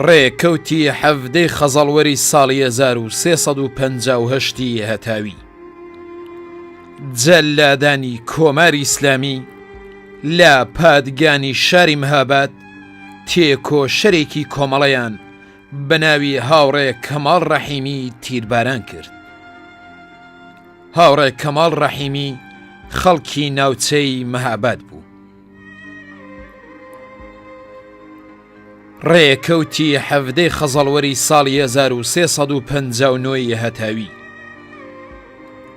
ڕێکەوتی حەڤدەی خەزەڵوەری ساڵی 1358 ی هەتاوی جەلادانی کۆماری ئیسلامی لە پادگانی شاری مهاباد تێکۆشەرێکی کۆمەڵەیان بە ناوی هاوڕێ کەماڵ ڕەحیمی تیرباران کرد. هاوڕێ کەماڵ ڕەحیمی خەڵکی ناوچەی مەهاباد بوو. ڕێکەوتی حەڤدەی خەزەڵوەری ساڵی 1359 ی هەتاوی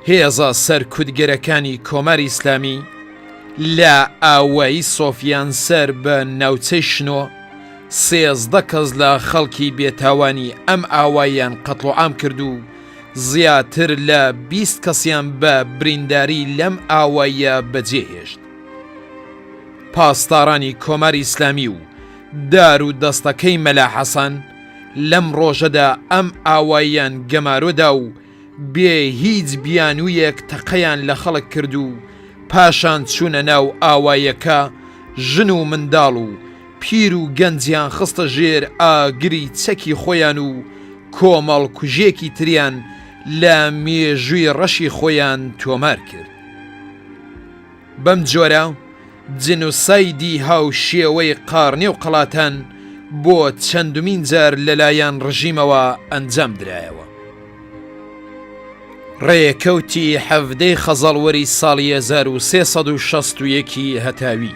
هێزە سەرکوتگەرەکانی کۆماری ئیسلامی لە ئاوایی سۆفیان سەر بە ناوچەی شنۆ 13 کەس لە خەڵکی بێتاوانی ئەم ئاواییان قەتڵوعام کرد و زیاتر لە 20 کەسیان بە برینداری لەم ئاواییە بەجێهێشت. پاسدارانی کۆماری ئیسلامی و دار و دەستەکەی مەلا حەسەن لەم ڕۆژەدا ئەم ئاواییان گەمارۆ دا و بێ هیچ بیانوویەک تەقەیان لە خەڵک کرد و پاشان چوونە ناو ئاواییەکە ژن و منداڵ و پیر و گەنجیان خستە ژێر ئاگری چەکی خۆیان و کۆمەڵکوژیەکی تریان لە مێژووی ڕەشی خۆیان تۆمار کرد. بەم جۆرە جینۆسایدی هاوشێوەی قاڕنێ و قەڵاتان بۆ چەندمین جار لەلایەن ڕژیمەوە ئەنجام درایەوە. ڕێکەوتی حەڤدەی خەزەڵوەری ساڵی 1361 ی هەتاوی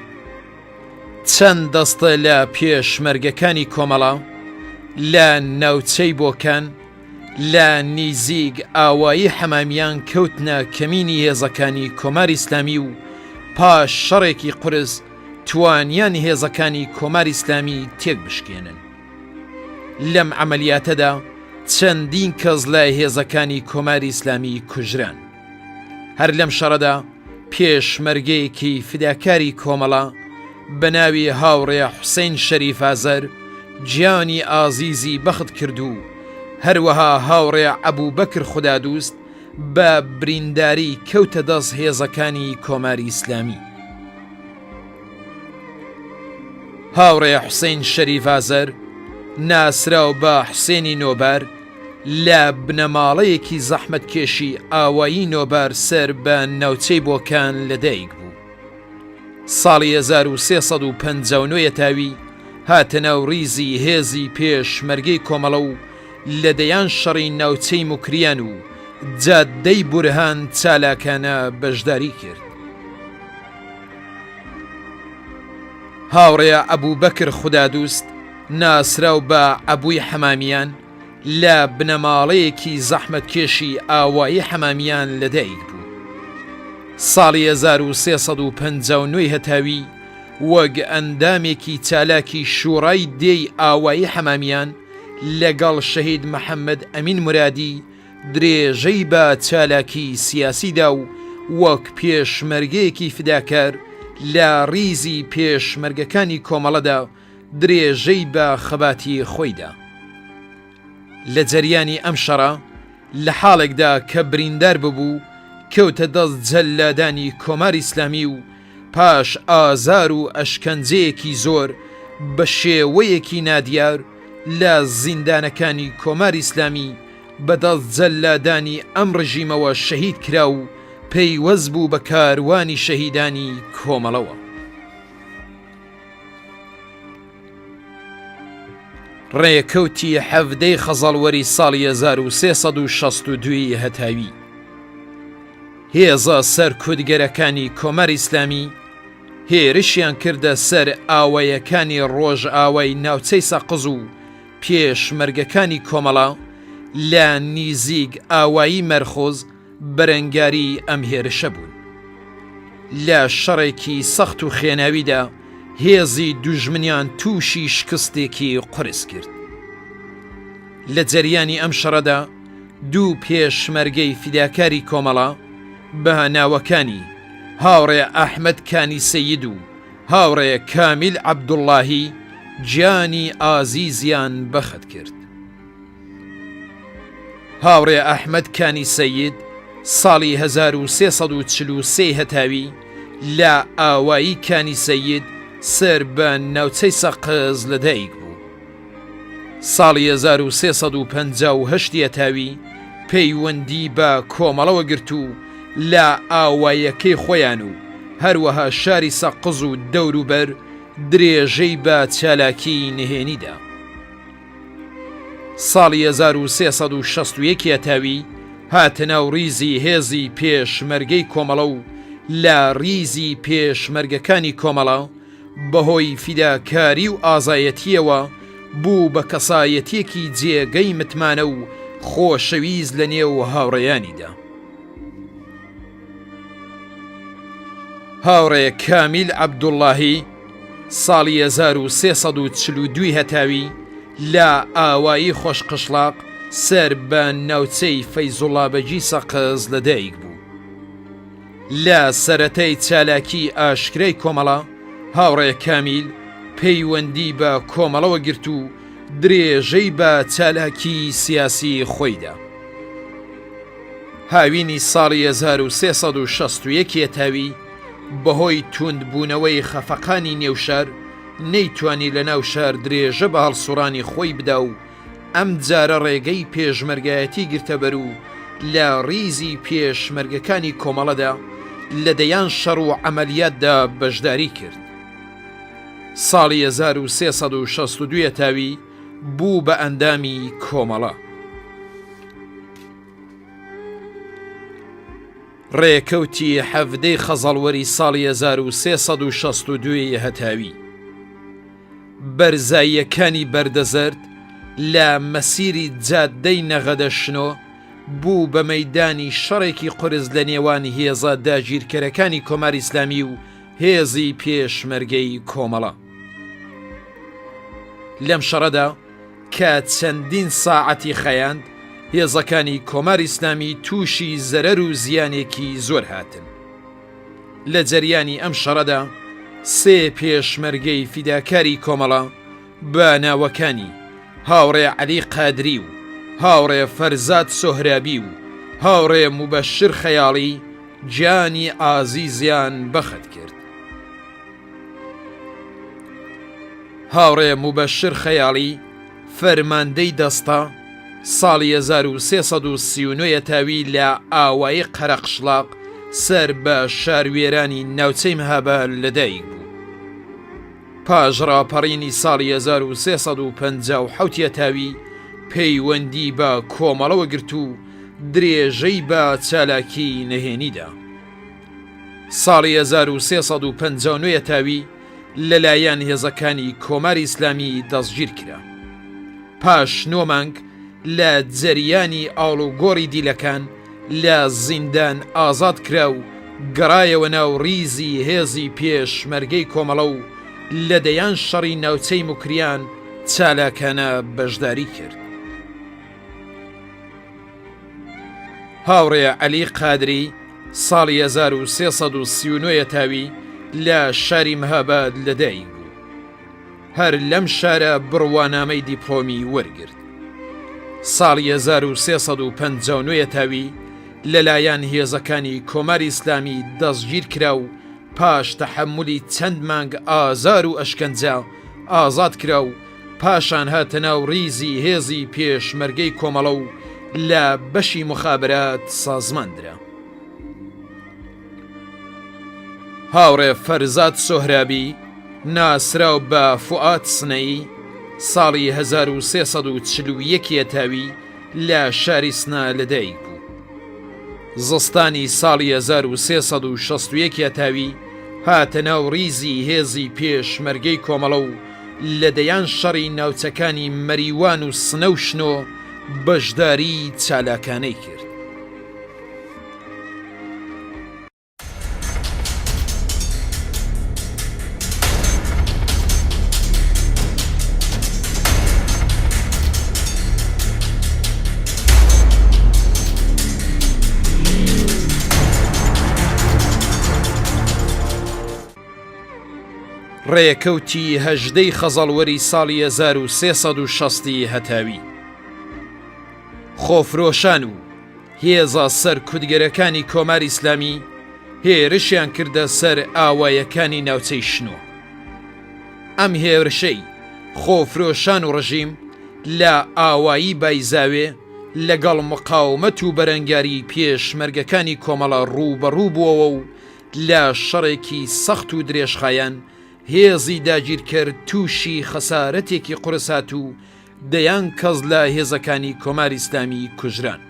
چەند دەستە لە پێشمەرگەکانی کۆمەڵە لە ناوچەی بۆکان لە نیزیک ئاوایی حەمامیان کەوتنە کەمینی هێزەکانی کۆماری ئیسلامی و پاش شەڕێکی قورس توانیان هێزەکانی کۆماری ئیسلامی تێک بشکێنن. لەم عەمەلیاتەدا چەندین کەس لە هێزەکانی کۆماری ئیسلامی کوژران. هەر لەم شەڕەدا پێشمەرگەیەکی فیداکاری کۆمەڵە بە ناوی هاوڕێ حوسەین شەریف ئازەر گیانی ئازیزی بەخت کرد و هەروەها هاوڕێ ئەبوبەکر خودادوست بە برینداری کەوتە دەست هێزەکانی کۆماری ئیسلامی. هاوڕێ حوسەین شەریف ئازەر ناسراو بە حوسێنی نۆبار لە بنەماڵەیەکی زەحمەتکێشی ئاوایی نۆبار سەر بە ناوچەی بۆکان لەدایک بوو. ساڵی 1359 یەتاوی هاتە ناو ریزی هێزی پێشمەرگەی کۆمەڵە و لە دەیان شەڕی ناوچەی موکریان و جادەی بورهان چالاکانە بەشداری کرد. هاوڕێ ئەبوبەکر خودادوست ناسراو بە عەبوی حەمامیان لە بنەماڵەیەکی زەحمەتکێشی ئاوایی حەمامیان لەدایک بوو. ساڵی 1359 هەتاوی وەک ئەندامێکی چالاکی شوڕای دێی ئاوایی حەمامیان لەگەڵ شەهید محەممەد ئەمین مورادی درێژەی بە چالاکی سیاسی دا و وەک پێشمەرگەیەکی فیداکار لە ڕیزی پێشمەرگەکانی کۆمەڵەدا درێژەی بە خەباتی خۆی دا. لە جەریانی ئەم شەڕە لە حاڵێکدا کە بریندار ببوو کەوتە دەست جەللادانی کۆماری ئیسلامی و پاش ئازار و ئەشکەنجەیەکی زۆر بە شێوەیەکی نادیار لە زیندانەکانی کۆماری ئیسلامی بە دەست جەللادانی ئەم ڕژیمەوە شەهید کرا و پەیوەست بوو بە کاروانی شەهیدانی کۆمەڵەوە. ڕێکەوتی حەڤدەی خەزەڵوەری ساڵی 1362 ی هەتاوی هێزە سەرکوتگەرەکانی کۆماری ئیسلامی هێرشیان کردە سەر ئاوایەکانی ڕۆژئاوای ناوچەی سەقز و پێشمەرگەکانی کۆمەڵە لە نیزیک ئاوایی مەرخۆز بەرەنگاری ئەم هێرشە بوون. لە شەڕێکی سەخت و خوێناویدا هێزی دوژمنیان تووشی شکستێکی قورس کرد. لە جەریانی ئەم شەڕەدا دوو پێشمەرگەی فیداکاری کۆمەڵە بە ناوەکانی هاوڕێ ئەحمەد کانی سەید و هاوڕێ کامیل عەبدوڵڵاهی گیانی ئازیزیان بەخت کرد. هاوڕێ ئەحمەد کانی سەید ساڵی 1343 هەتاوی لە ئاوایی کانی سەید سەر بە ناوچەی سەقز لەدایک بوو. ساڵی 1358 هەتاوی پەیوەندی بە کۆمەڵەوە گرت و لە ئاواییەکەی خۆیان و هەروەها شاری سەقز و دەوروبەر درێژەی بە چالاکیی نهێنی دا. ساڵی 1361 هەتاوی هاتە ناو ڕیزی هێزی پێشمەرگەی کۆمەڵە و لە ڕیزی پێشمەرگەکانی کۆمەڵە بەهۆی فیداکاری و ئازایەتییەوە بوو بە کەسایەتییەکی جێگەی متمانە و خۆشەویست لە نێو هاوڕێیانیدا. هاوڕێ کامیل عەبدوڵڵاهی ساڵی 1342 هەتاوی لە ئاوایی خۆشقشڵاق سەر بە ناوچەی فەیزوڵابەگی سەقز لەدایک بوو. لە سەرەتای چالاکیی ئاشکرای کۆمەڵە، هاوڕێ کامیل پەیوەندی بە کۆمەڵەوە گرت و درێژەی بە چالاکیی سیاسی خۆی دا. هاوینی ساڵی 1361 هەتاوی بەهۆی تووندبوونەوەی خەفەقانی نێو شار، نەیتوانی لە ناو شار درێژە بە هەڵسوڕانی خۆی بدا و ئەم جارە ڕێگەی پێشمەرگایەتی گرتەبەر و لە ڕیزی پێشمەرگەکانی کۆمەڵەدا لە دەیان شەڕ و عەمەلیاتدا بەشداری کرد. ساڵی 1362 هەتاوی بوو بە ئەندامی کۆمەڵە. ڕێکەوتی حەڤدەی خەزەڵوەری ساڵی 1362 هەتاوی بەرزاییەکانی بەردەزەرد لە مەسیری جادەی نەغەدە شنۆ بوو بە مەیدانی شەڕێکی قورس لە نێوان هێزە داگیرکەرەکانی کۆماری ئیسلامی و هێزی پێشمەرگەی کۆمەڵە. لەم شەڕەدا کە چەندین ساعەتی خایاند، هێزەکانی کۆماری ئیسلامی تووشی زەرەر و زیانێکی زۆر هاتن. لە جەریانی ئەم شەڕەدا سێ پێشمەرگەی فیداکاری کۆمەڵە بە ناوەکانی هاوڕێ عەلی قادری و هاوڕێ فەرزاد سۆهرابی و هاوڕێ موبەشر خەیاڵی گیانی ئازیزیان بەخت کرد. هاوڕێ موبەشر خەیاڵی فەرماندەی دەستە، ساڵی 1339 هەتاوی لە ئاوایی قەرەقشڵاق سەر بە شاروێرانی ناوچەی مهاباد لەدایک بوو. پاش ڕاپەڕینی ساڵی 1357 هەتاوی پەیوەندی بە کۆمەڵەوە گرت و درێژەی بە چالاکیی نهێنی دا. ساڵی 1359 هەتاوی لەلایەن هێزەکانی کۆماری ئیسلامی دەستگیر کرا. پاش نۆ مانگ لە جەریانی ئاڵوگۆڕی دیلەکان لە زیندان ئازاد کرا و گەڕایەوە ناو ڕیزی هێزی پێشمەرگەی کۆمەڵە و لە دەیان شەڕی ناوچەی موکریان چالاکانە بەشداری کرد. هاوڕێ عەلی قادری ساڵی 1339 هەتاوی لە شاری مهاباد لەدایک بوو. هەر لەم شارە بڕوانامەی دیپلۆمی وەرگرت. ساڵی 1359 هەتاوی لەلایەن هێزەکانی کۆماری ئیسلامی دەستگیر کرا و پاش تەحەمولی چەند مانگ ئازار و ئەشکەنجە ئازاد کرا و پاشان هاتە ناو ڕیزی هێزی پێشمەرگەی کۆمەڵە و لە بەشی موخابرات سازمان درا. هاوڕێ فەرزاد سۆهرابی ناسراو بە فوئاد سنەیی ساڵی 1341 هەتاوی لە شاری سنە لەدایک بوو. زستانی ساڵی 1361 هەتاوی هاتە ناو ڕیزی هێزی پێشمەرگەی کۆمەڵە و لە دەیان شەڕی ناوچەکانی مەریوان و سنە و شنۆ بەشداریی چالاکانەی کرد. ڕێکەوتی هەژدەی خەزەڵوەری ساڵی 1360 ی هەتاوی خۆفرۆشان و هێزە سەرکوتگەرەکانی کۆماری ئیسلامی هێرشیان کردە سەر ئاوایەکانی ناوچەی شنۆ. ئەم هێرشەی خۆفرۆشان و ڕژیم لە ئاوایی بایزاوێ لەگەڵ مقاومەت و بەرەنگاریی پێشمەرگەکانی کۆمەڵە ڕووبەڕوو بووەوە و لە شەڕێکی سەخت و درێژخایەن هێزی داگیرکەر تووشی خەسارەتێکی قورس هات و دەیان کەس لە هێزەکانی کۆماری ئیسلامی کوژران.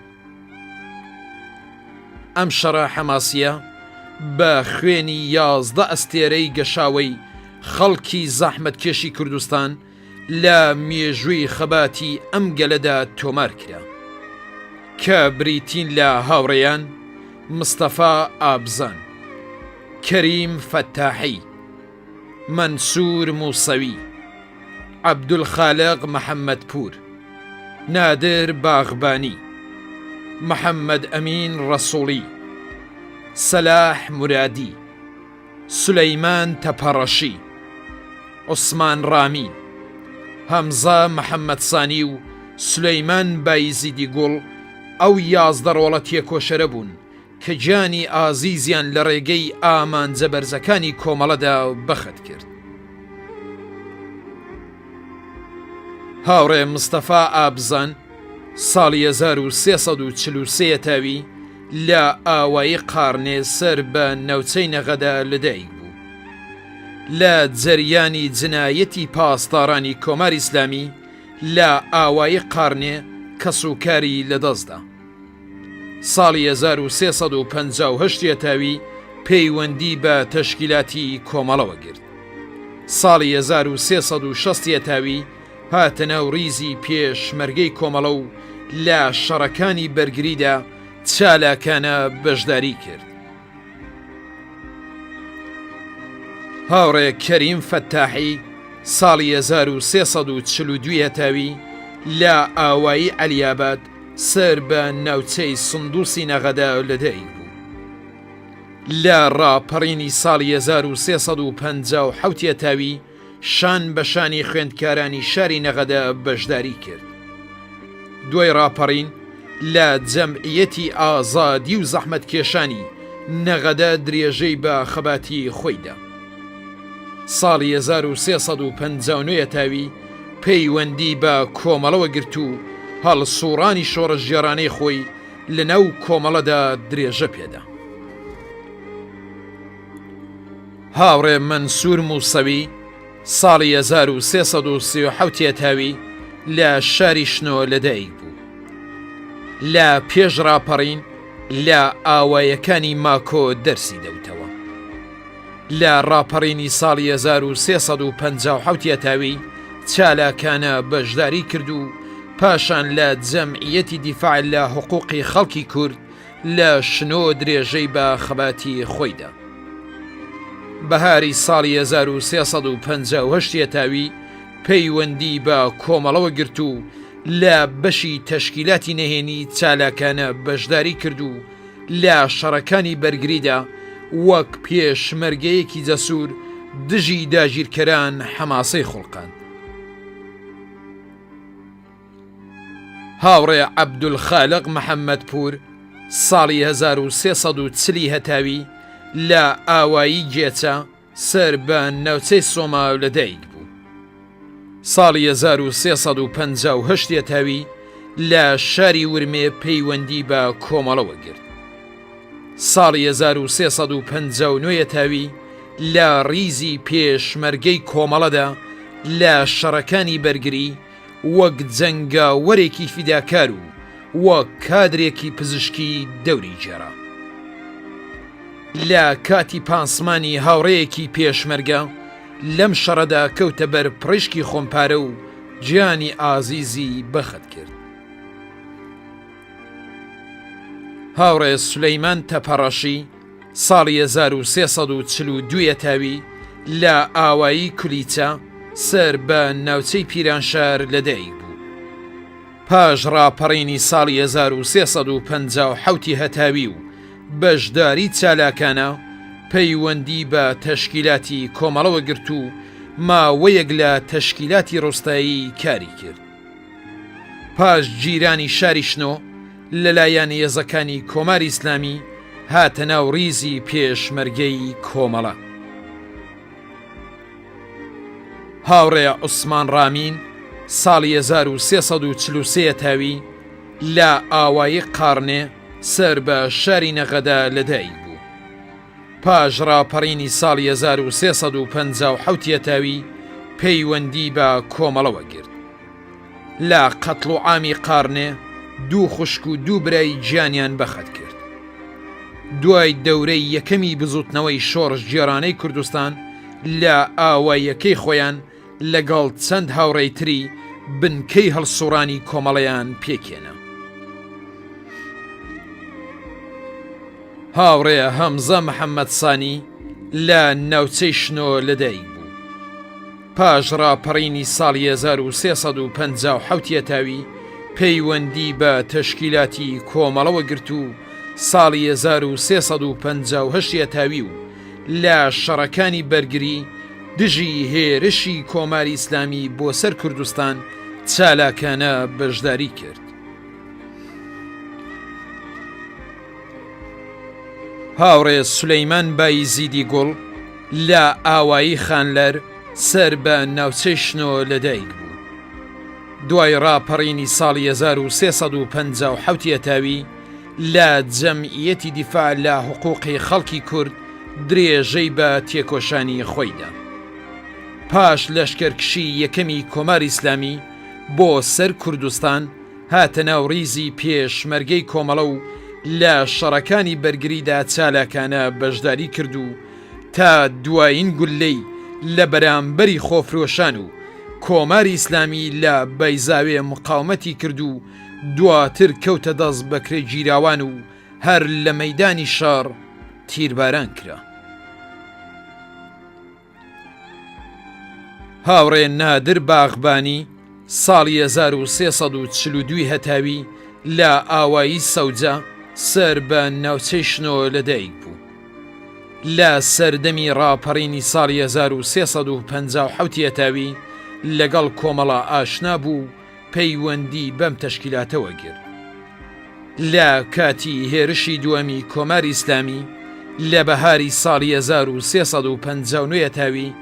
ئەم شەڕە حەماسییە بە خوێنی 11 ئەستێرەی گەشاوەی خەڵکی زەحمەتکێشی کوردستان لە مێژووی خەباتی ئەم گەلەدا تۆمار کرا کە بریتین لە هاوڕێیان مستەفا ئابزان، کەریم فەتاحی، مەنسوور مووسەوی، عەبدولخالق محەممەدپوور، نادر باغبانی، محەممەدئەمین ڕەسووڵی، سەلاح مورادی، سولەیمان تەپەڕەشی، عوسمان ڕامین، هەمزە محەممەدسانی و سولەیمان بایزیدی گوڵ ئەو 11 ڕۆڵە تێکۆشەرە بوون کە گیانی ئازیزیان لە ڕێگەی ئامانجە بەرزەکانی کۆمەڵەدا بەخت کرد. هاوڕێ مستەفا ئابزان ساڵی 1343 تاوی لە ئاوایی قارنێ سەر بە ناوچەی نەغەدە لەدایک بوو. لە جەریانی جنایەتی پاسدارانی کۆماری ئیسلامی لە ئاوایی قارنێ کەسوکاری لەدەستدا. ساڵی 1358 یەتاوی پەیوەندی بە تەشکیلاتی کۆمەڵەوە گرت. ساڵی 1360 یەتاوی هاتە ناو ریزی پێشمەرگەی کۆمەڵە و لە شەڕەکانی بەرگریدا چالاکانە بەشداری کرد. هاوڕێ کەریم فەتاحی ساڵی 1342 هەتاوی لە ئاوایی عەلیاباد سەر بە ناوچەی سندوسی نەغەدە لەدایک بوو. لە ڕاپەڕینی ساڵی 1357 هەتاوی شان بە شانی خوێندکارانی شاری نەغەدە بەشداری کرد. دوای ڕاپەڕین لە جەمعیەتی ئازادی و زەحمەتکێشانی نەغەدە درێژەی بە خەباتی خۆی دا. ساڵی 1359 هەتاوی پەیوەندی بە کۆمەڵەوە گرت و هەڵسوڕانی شۆڕشگێڕانەی خۆی لەناو کۆمەڵەدا درێژە پێدا. هاوڕێ مەنسوور مووسەوی ساڵی 1337 هەتاوی لە شاری شنۆ لەدایک بوو. لە پێش ڕاپەڕین لە ئاوایەکانی ماکۆ دەرسی دەوتەوە. لە ڕاپەڕینی ساڵی 1357 هەتاوی چالاکانە بەشداری کرد و پاشان لە جەمعیەتی دیفاع لە حقوقی خەڵکی کورد لە شنۆ درێژەی بە خەباتی خۆی دا. بەهاری ساڵی 1358 یەتاوی پەیوەندی بە کۆمەڵەوە گرت و لە بەشی تەشکیلاتی نەهێنی چالاکانە بەشداری کرد و لە شەڕەکانی بەرگریدا وەک پێشمەرگەیەکی جەسوور دژی داگیرکەران حەماسەی خوڵقاند. هاوڕێ عەبدولخالق محەممەدپوور ساڵی 1340 ی هەتاوی لە ئاوایی گێچە سەر بە ناوچەی سۆما لەدایک بوو. ساڵی 1358 هەتاوی لە شاری ورمێ پەیوەندی بە کۆمەڵەوە گرت. ساڵی 1359 هەتاوی لە ڕیزی پێشمەرگەی کۆمەڵەدا لە شەڕەکانی بەرگری وەک جەنگاوەرێکی فیداکار و وەک کادرێکی پزیشکی دەوری گێڕا. لە کاتی پانسمانی هاوڕێیەکی پێشمەرگە لەم شەڕەدا کەوتە بەر پڕیشکی خۆمپارە و گیانی ئازیزی بەخت کرد. هاوڕێ سولەیمان تەپەڕەشی ساڵی 1342 یەتاوی لە ئاوایی کولیچە سەر بە ناوچەی پیرانشار لەدایک بوو. پاش ڕاپەڕینی ساڵی 1357 هەتاوی و بەشداری چالاکانە پەیوەندی بە تەشکیلاتی کۆمەڵەوە گرت و ماوەیەک لە تەشکیلاتی ڕوستایی کاری کرد. پاش گیرانی شاری شنۆ لەلایەن هێزەکانی کۆماری ئیسلامی هاتە ناو ڕیزی پێشمەرگەی کۆمەڵە. هاوڕێ عوسمان ڕامین ساڵی 1343 هەتاوی لە ئاوایی قاڕنێ سەر بە شاری نەغەدە لەدایک بوو. پاش ڕاپەڕینی ساڵی 1357 هەتاوی پەیوەندی بە کۆمەڵەوە گرت. لە قەتڵوعامی قاڕنێ دوو خوشک و دوو برای گیانیان بەخت کرد. دوای دەورەی یەکەمی بزوتنەوەی شۆڕشگێڕانەی کوردستان لە ئاواییەکەی خۆیان لەگەڵ چەند هاوڕێی تری بنکەی هەڵسوڕانی کۆمەڵەیان پێکهێنا. هاوڕێ هەمزە محەمەد سانی لە ناوچەی شنۆ لەدایک بوو. پاش ڕاپەڕینی ساڵی 1357 یەتاوی پەیوەندی بە تەشکیلاتی کۆمەڵەوە گرت و ساڵی 1358 یەتاوی و لە شەڕەکانی بەرگری دژی هێرشی کۆماری ئیسلامی بۆ سەر کوردستان چالاکانە بەشداری کرد. هاوڕێ سولەیمان بایزیدی گوڵ لە ئاوایی خانلەر سەر بە ناوچەی شنۆ لەدایک بوو. دوای ڕاپەڕینی ساڵی 1357 هەتاوی لە جەمعیەتی دیفاع لە حقوقی خەڵکی کورد درێژەی بە تێکۆشانی خۆی دا. پاش لەشکەرکشی یەکەمی کۆماری ئیسلامی بۆ سەر کوردستان هاتە ناو ڕیزی پێشمەرگەی کۆمەڵە و لە شەڕەکانی بەرگریدا چالاکانە بەشداری کرد و تا دوایین گوللەی لە بەرامبەری خۆفرۆشان و کۆماری ئیسلامی لە بەیزاوێ مقاومەتی کرد و دواتر کەوتە دەست بەکرێگیراوان و هەر لە مەیدانی شەڕ تیرباران کرا. هاوڕێ نادر باغبانی ساڵی 1342 هەتاوی لە ئاوایی سەوجە سەر بە ناوچەی شنۆ لەدایک بوو. لە سەردەمی ڕاپەڕینی ساڵی 1357 هەتاوی لەگەڵ کۆمەڵە ئاشنا بوو و پەیوەندی بەم تەشکیلاتەوە گرت. لە کاتی هێرشی دووەمی کۆماری ئیسلامی لە بەهاری ساڵی 1359 هەتاوی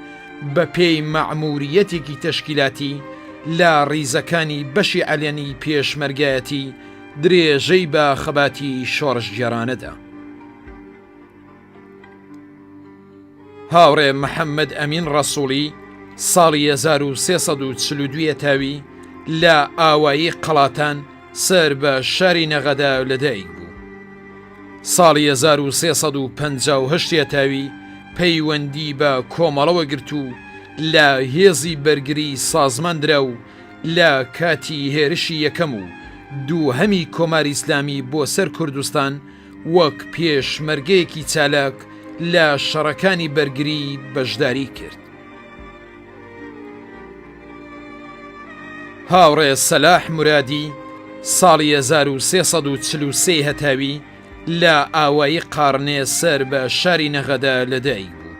بە پێی مەعمووریەتێکی تەشکیلاتی لە ڕیزەکانی بەشی عەلەنی پێشمەرگایەتی درێژەی بە خەباتی شۆڕشگێڕانە دا. هاوڕێ محەممەد ئەمین ڕەسووڵی ساڵی 1342 هەتاوی لە ئاوایی قەڵاتان سەر بە شاری نەغەدە لەدایک بوو. ساڵی 1358 هەتاوی پەیوەندی بە کۆمەڵەوە گرت و لە هێزی بەرگری سازمان درا و لە کاتی هێرشی یەکەم و دووهەمی کۆماری ئیسلامی بۆ سەر کوردستان وەک پێشمەرگەیەکی چالاک لە شەڕەکانی بەرگری بەشداری کرد. هاوڕێ سەلاح مورادی ساڵی 1343 هەتاوی لە ئاوایی قاڕنێ سەر بە شاری نەغەدە لەدایک بوو.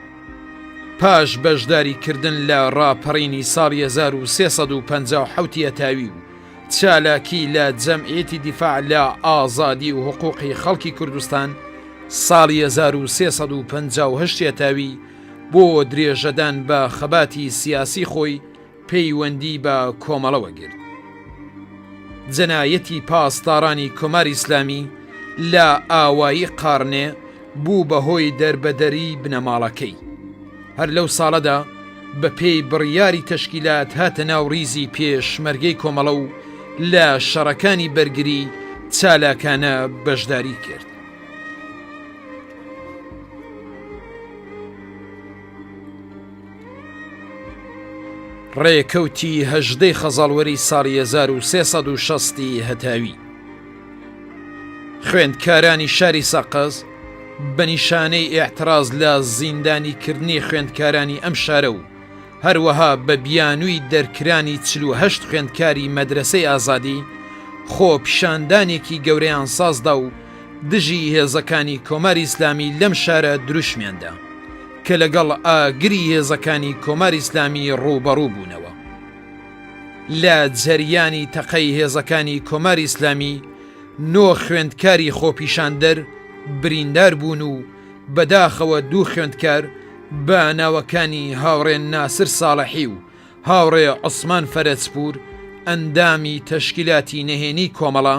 پاش بەشداریکردن لە ڕاپەڕینی ساڵی 1357 هەتاوی و چالاکی لە جەمعیەتی دیفاع لە ئازادی و حقوقی خەڵکی کوردستان ساڵی 1358 هەتاوی بۆ درێژەدان بە خەباتی سیاسی خۆی پەیوەندی بە کۆمەڵەوە گرت. جەنایەتی پاسدارانی کۆماری ئیسلامی لە ئاوایی قاڕنێ بوو بە هۆی دەربەدەری بنەماڵەکەی. هەر لەو ساڵەدا بە پێی بڕیاری تەشکیلات هاتە ناو ڕیزی پێشمەرگەی کۆمەڵە و لە شەڕەکانی بەرگری چالاکانە بەشداری کرد. ڕێکەوتی هەژدەی خەزەڵوەری ساڵی 1360 ی هەتاوی خوێندکارانی شاری سەقز بە نیشانەی ئیعتراز لە زیندانیکردنی خوێندکارانی ئەم شارە و هەروەها بە بیانووی دەرکرانی 48 خوێندکاری مەدرەسەی ئازادی خۆپیشاندانێکی گەورەیان سازدا و دژی هێزەکانی کۆماری ئیسلامی لەم شارە دروشمیان دا کە لەگەڵ ئاگری هێزەکانی کۆماری ئیسلامی ڕووبەڕوو بوونەوە. لە جەریانی تەقەی هێزەکانی کۆماری ئیسلامی نۆ خوێندکاری خۆپیشاندەر بریندار بوون و بەداخەوە دوو خوێندکار بە ناوەکانی هاوڕێ ناسر ساڵحی و هاوڕێ عوسمان فەرەجپوور ئەندامی تەشکیلاتی نەهێنی کۆمەڵە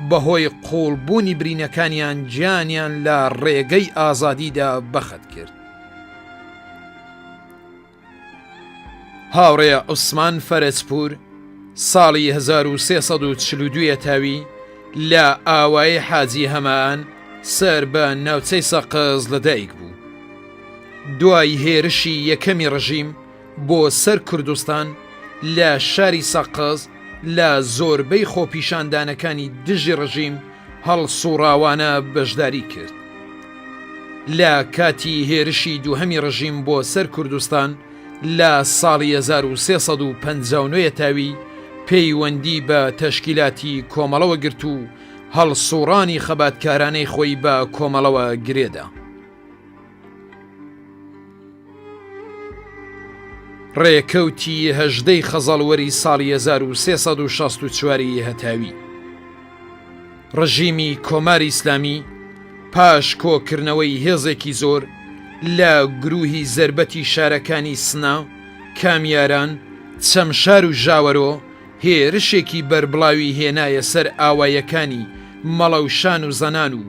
بەهۆی قووڵبوونی برینەکانیان گیانیان لە ڕێگەی ئازادیدا بەخت کرد. هاوڕێ عوسمان فەرەجپوور ساڵی 1342 هەتاوی لە ئاوایی حاجی هەمەئان سەر بە ناوچەی سەقز لەدایک بوو. دوای هێرشی یەکەمی ڕژیم بۆ سەر کوردستان لە شاری سەقز لە زۆربەی خۆپیشاندانەکانی دژی ڕژیم هەڵسوڕاوانە بەشداری کرد. لە کاتی هێرشی دووهەمی ڕژیم بۆ سەر کوردستان لە ساڵی 1359 تاوی پەیوەندی بە تەشکیلاتی کۆمەڵەوە گرت و هەڵسوڕانی خەباتکارانەی خۆی بە کۆمەڵەوە گرێدا. ڕێکەوتی هەژدەی خەزەڵوەری ساڵی 1364 ی هەتاوی ڕژیمی کۆماری ئیسلامی پاش کۆکردنەوەی هێزێکی زۆر لە گروهی زەربەتی شارەکانی سنە، کامیاران، چەمشار و ژاوەرۆ هێرشێکی بەربڵاوی هێنایە سەر ئاوایەکانی مەڵەوشان و زەنان و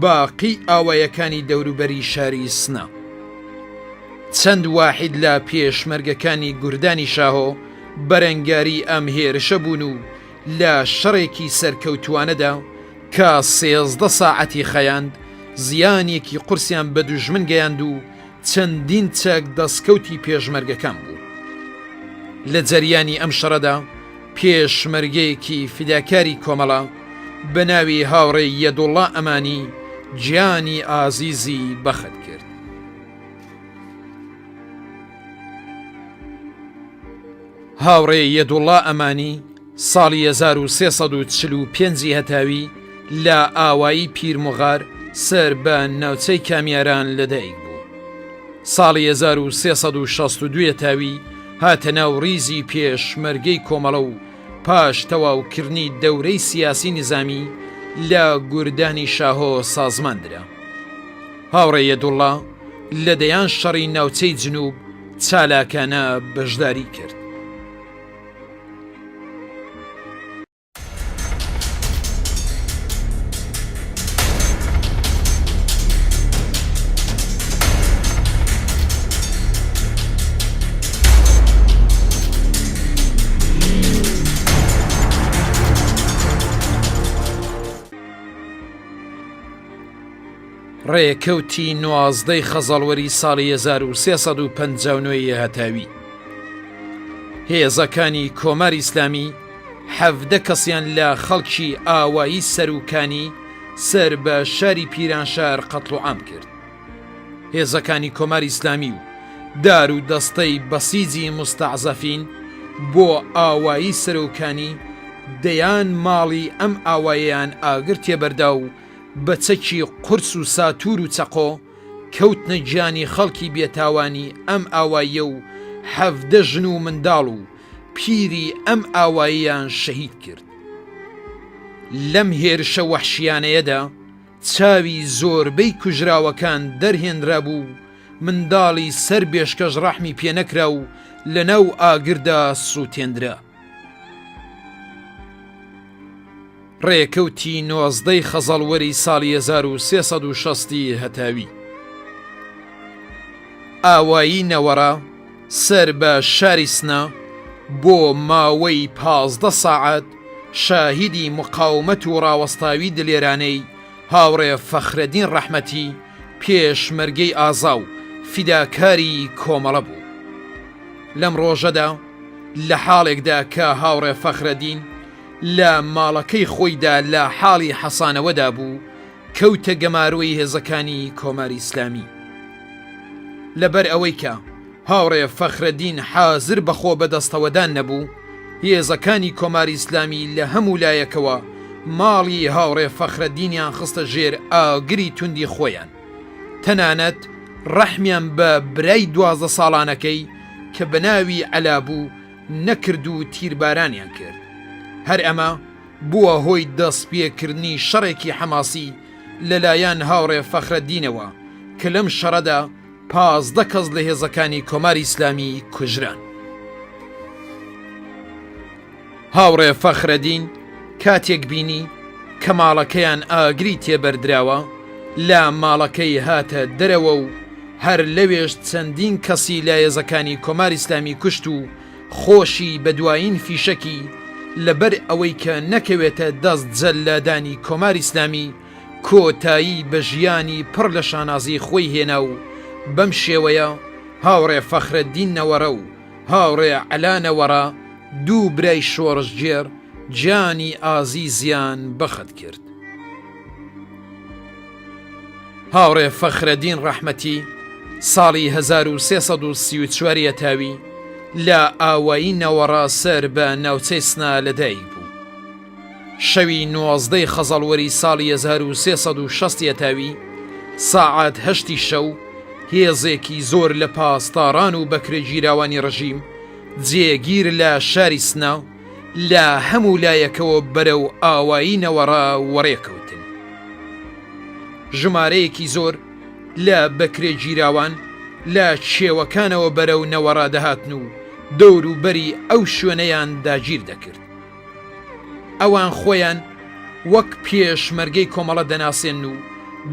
باقی ئاوایەکانی دەوروبەری شاری سنە. چەند واحید لە پێشمەرگەکانی گوردانی شاهۆ بەرەنگاری ئەم هێرشە بوون و لە شەڕێکی سەرکەوتووانەدا کە 13 ساعەتی خایاند زیانێکی قورسیان بە دوژمن گەیاند و چەندین چەک دەستکەوتی پێشمەرگەکان بوو. لە جەریانی ئەم شەڕەدا پێشمەرگەیەکی فیداکاری کۆمەڵە بە ناوی هاوڕێ یەدوڵڵا ئەمانی گیانی ئازیزی بەخت کرد. هاوڕێ یەدوڵڵا ئەمانی ساڵی 1345 ی هەتاوی لە ئاوایی پیرموغار سەر بە ناوچەی کامیاران لەدایک بوو. ساڵی 1362 هەتاوی هاتە ناو ڕیزی پێشمەرگەی کۆمەڵە و پاش تەواوکردنی دەورەی سیاسی نیزامی لە گوردانی شاهۆ سازمان درا. هاوڕێ یەدوڵڵا لە دەیان شەڕی ناوچەی جنوب چالاکانە بەشداری کرد. ڕێکەوتی نوازدەی خەزەڵوەری ساڵی 1359 ی هەتاوی هێزەکانی کۆماری ئیسلامی 17 کەسیان لە خەڵکی ئاوایی سەروکانی سەر بە شاری پیرانشار قەتڵ و عام کرد. هێزەکانی کۆماری ئیسلامی و دار و دەستەی بەسیجی موستەعزەفین بۆ ئاوایی سەرۆکانی دەیان ماڵی ئەم ئاوایەیان ئاگر تێبەردا و بە چەکی قورس و ساتوور و چەقۆ کەوتنە گیانی خەڵکی بێتاوانی ئەم ئاواییە و 17 ژن و منداڵ و پیری ئەم ئاواییان شەهید کرد. لەم هێرشە وەحشیانەیەدا چاوی زۆربەی کوژراوەکان دەرهێنرابوو و منداڵی سەر بێشکەش ڕەحمی پێنەکرا و لەناو ئاگردا سووتێندرا. ڕێکەوتی نۆزدەی خەزەڵوەری ساڵی 1360 ی هەتاوی. ئاوایی نەوەڕە سەر بە شاری سنە بۆ ماوەی 15 ساعەت شاهیدی مقاومەت و ڕاوەستاوی دلێرانەی هاوڕێ فەخرەدین ڕەحمەتی پێشمەرگەی ئازا و فیداکاری کۆمەڵە بوو. لەم ڕۆژەدا لە حاڵێکدا کە هاوڕێ فەخرەدین لە ماڵەکەی خۆیدا لە حاڵی حەسانەوەدا بوو، کەوتە گەمارۆی هێزەکانی کۆماری ئیسلامی. لەبەر ئەوەی کە هاوڕێ فەخرەدین حازر بە خۆ بەدەستەوەدان نەبوو، هێزەکانی کۆماری ئیسلامی لە هەموو لایەکەوە ماڵی هاوڕێ فەخرەدینیان خستە ژێر ئاگری توندی خۆیان. تەنانەت ڕەحمیان بە برای 12 ساڵانەکەی کە بە ناوی عەلا بوو نەکرد و تیربارانیان کرد. هەر ئەمە بووە هۆی دەستپێکردنی شەڕێکی حەماسی لەلایەن هاوڕێ فەخرەدینەوە کە لەم شەڕەدا 15 کەس لە هێزەکانی کۆماری ئیسلامی کوژران. هاوڕێ فەخرەدین کاتێک بینی کە ماڵەکەیان ئاگری تێبەردراوە، لە ماڵەکەی هاتە دەرەوە و هەر لەوێش چەندین کەسی لە هێزەکانی کۆماری ئیسلامی کوشت و خۆشی بە دوایین فیشەکی لەبەر ئەوەی کە نەکەوێتە دەست جەللادانی کۆماری ئیسلامی کۆتایی بە ژیانی پڕ لە شانازی خۆی هێنا و بەم شێوەیە هاوڕێ فەخرەدین نەوەڕە و هاوڕێ عەلا نەوەڕە دوو برای شۆڕشگێڕ گیانی ئازیزیان بەخت کرد. هاوڕێ فەخرەدین ڕەحمەتی ساڵی 1334 یەتاوی لە ئاوایی نەوەڕە سەر بە ناوچەی سنە لەدایک بوو. شەوی نۆزدەی خەزەڵوەری ساڵی 1360 یەتاوی ساعات هەشتی شەو هێزێکی زۆر لە پاسداران و بەکرێگیراوانی ڕژیم جێگیر لە شاری سنە لە هەموو لایەکەوە بەرەو ئاوایی نەوەڕە وەڕێکەوتن. ژمارەیەکی زۆر لە بەکرێگیراوان لە کێوەکانەوە بەرەو نەوەڕە دەهاتن و دەوروبەری ئەو شوێنەیان داگیر دەکرد. ئەوان خۆیان وەک پێشمەرگەی کۆمەڵە دەناسێن و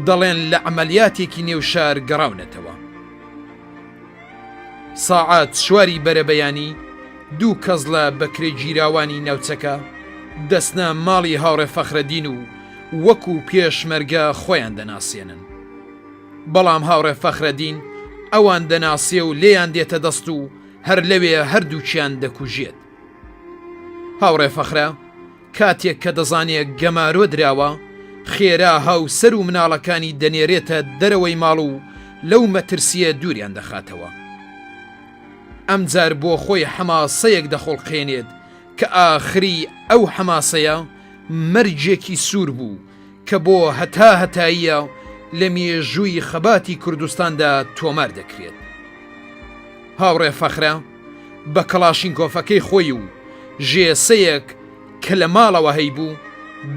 دەڵێن لە عەمەلیاتێکی نێو شار گەڕاونەتەوە. ساعات چواری بەرەبەیانی دوو کەس لە بەکرێگیراوانی ناوچەکە دەچنە ماڵی هاوڕێ فەخرەدین و وەکو پێشمەرگە خۆیان دەناسێنن. بەڵام هاوڕێ فەخرەدین ئەوان دەناسێ و لێیان دێتە دەست و هەر لەوێ هەردووکیان دەکوژێت. هاوڕێ فەخرە کاتێک کە دەزانێ گەمارۆ دراوە، خێرا هاوسەر و مناڵەکانی دەنێرێتە دەرەوەی ماڵ و لەو مەترسییە دووریان دەخاتەوە. ئەمجار بۆ خۆی حەماسەیەک دەخوڵقێنێت کە ئاخری ئەو حەماسەیە مەرگێکی سوور بوو کە بۆ هەتا هەتاییە لە مێژووی خەباتی کوردستاندا تۆمار دەکرێت. هاوڕێ فەخرە بە کڵاشینکۆفەکەی خۆی و ژێسەیەک کە لە ماڵەوە هەیبوو،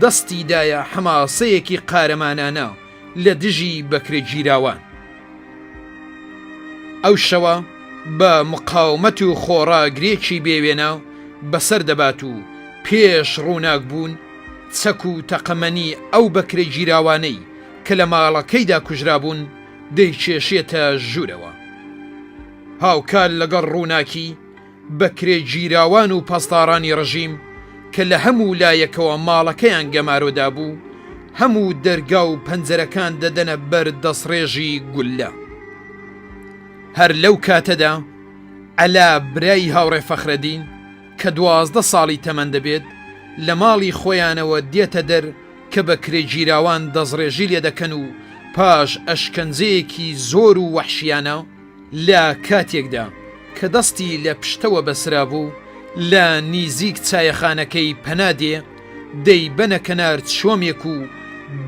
دەستی دایە حەماسەیەکی قارەمانانە لە دژی بەکرێگیراوان. ئەو شەوە بە مقاومەت و خۆڕاگرێکی بێوێنە بەسەر دەبات و پێش ڕووناک بوون، چەک و تەقەمەنی ئەو بەکرێگیراوانەی کە لە ماڵەکەیدا کوژرابوون، دەیکێشێتە ژوورەوە. هاوکات لەگەڵ ڕووناکی، بەکرێگیراوان و پاسدارانی ڕژیم کە لە هەموو لایەکەوە ماڵەکەیان گەمارۆ دابوو، هەموو دەرگا و پەنجەرەکان دەدەنە بەر دەستڕێژی گوللە. هەر لەو کاتەدا عەلا برای هاوڕێ فەخرەدین کە 12 ساڵی تەمەن دەبێت، لە ماڵی خۆیانەوە دێتە دەر کە بەکرێگیراوان دەستڕێژی لێ دەکەن و پاش ئەشکەنجەیەکی زۆر و وەحشیانە، لە کاتێکدا کە دەستی لە پشتەوە بەسرابوو، لە نیزیک چایەخانەکەی پەنا دێ، دەیبەنە کەنار چۆمێک و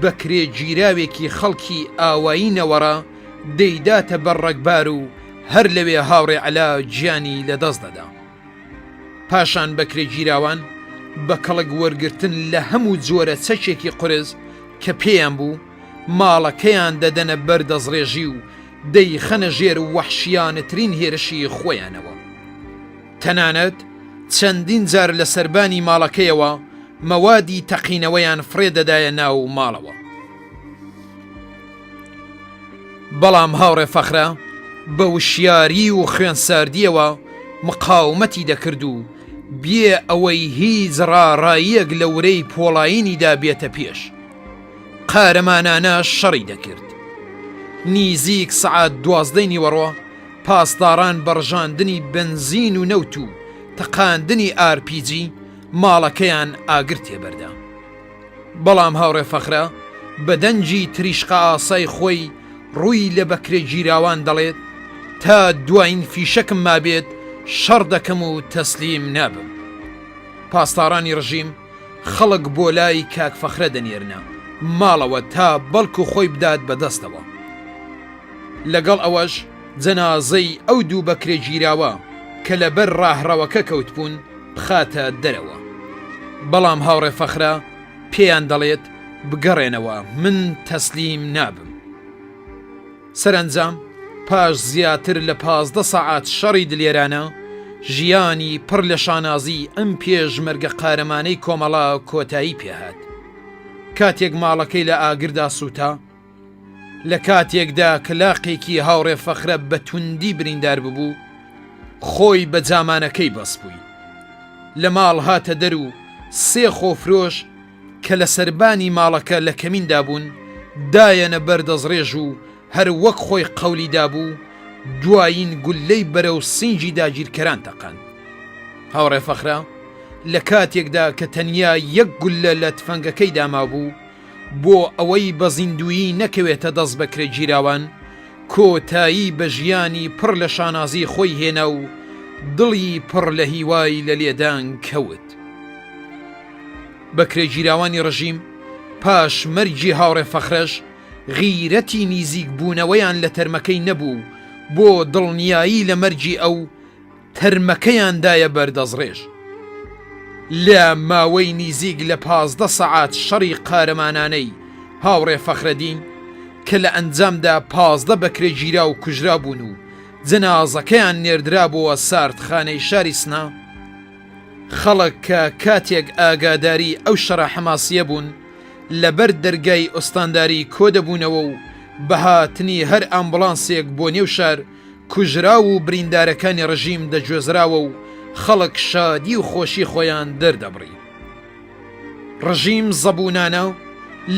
بەکرێگیراوێکی خەڵکی ئاوایی نەوەڕە دەیداتە بەر ڕەگبار و هەر لەوێ هاوڕێ عەلا گیانی لە دەست دەدا. پاشان بەکرێگیراوان بە کەڵک وەرگرتن لە هەموو جۆرە چەکێکی قورس کە پێیان بوو، ماڵەکەیان دەدەنە بەر دەستڕێژی و دەیخەنە ژێر وەحشیانەترین هێرشی خۆیانەوە. تەنانەت چەندین جار لە سەربانی ماڵەکەیەوە مەوادی تەقینەوەیان فڕێ دەدایە ناو ماڵەوە. بەڵام هاوڕێ فەخرە بە وشیاری و خوێنساردییەوە مقاومەتی دەکرد و بێ ئەوەی هیچ ڕاڕاییەک لە ورەی پۆڵایینیدا بێتە پێش، قارەمانانە شەڕی دەکرد. نیزیک سەعات دوازدەی نیوەڕۆ پاسداران بە ڕژاندنی بەنزین و نەوت و تەقاندنی ئارپیجی ماڵەکەیان ئاگر تێبەردا. بەڵام هاوڕێ فەخرە بە دەنگی تریشقە ئاسای خۆی ڕووی لە بەکرێگیراوان دەڵێت، تا دواین فیشەکم مابێت شەڕ دەکەم و تەسلیم نابم. پاسدارانی ڕژیم خەڵک بۆ لای کاک فەخرە دەنێرنە ماڵەوە تا بەڵکو خۆی بدات بە دەستەوە. لەگەڵ ئەوەش جەنازەی ئەو دوو بەکرێگیراوە کە لەبەر ڕاهڕەوەکە کەوتبوون بخاتە دەرەوە. بەڵام هاوڕێ فەخرە پێیان دەڵێت بگەڕێنەوە من تەسلیم نابم. سەرەنجام پاش زیاتر لە 15 سەعات شەڕی دلێرانە. ژیانی پڕ لە شانازی ئەم پێشمەرگە قارەمانەی کۆمەڵە کۆتایی پێهات. کاتێک ماڵەکەی لە ئاگردا سووتا، لە کاتێکدا کە لاقێکی هاوڕێ فەخرە بە توندی بریندار ببوو، خۆی بە جامانەکەی بەسبووی. لە ماڵ هاتە دەر و سێ خۆفرۆش کە لە سەربانی ماڵەکە لە کەمیندا بوون، دایەنە بەر دەستڕێژ و هەر وەک خۆی قەولی دابوو، دوایین گوللەی بەرەو سینگی داگیرکەران تەقاند. هاوڕێ فەخرە لە کاتێکدا کە تەنیا یەک گوللە لە تفەنگەکەیدا مابوو، بۆ ئەوەی بە زیندوویی نەکەوێتە دەست بەکرێگیراوان، کۆتایی بە ژیانی پڕ لە شانازی خۆی هێنا و دڵی پڕ لە هیوای لە لێدان کەوت. بەکرێگیراوانی ڕژیم پاش مەرگی هاوڕێ فەخرەش غیرەتی نیزیک بوونەوەیان لە تەرمەکەی نەبوو و بۆ دڵنیایی لە مەرگی ئەو تەرمەکەیان دایە بەر دەستڕێژ. لە ماوەی نیزیک لە 15 سەعات شەڕی قارەمانانەی هاوڕێ فەخرەدین کە لە ئەنجامدا 15 بەکرێگیراو کوژرابوون و جەنازەکەیان نێردرابۆوە ساردخانەی شاری سنە، خەڵک کە کاتێک ئاگاداری ئەو شەڕە حەماسییە بوون، لە بەر دەرگای ئوستانداری کۆ دەبوونەوە و بە هاتنی هەر ئامبوڵانسێک بۆ نێو شار، کوژراو و بریندارەکانی ڕژیم دەگوێزراوە و خەڵک شادی و خۆشی خۆیان دەردەبڕی. ڕژیم زەبوونانە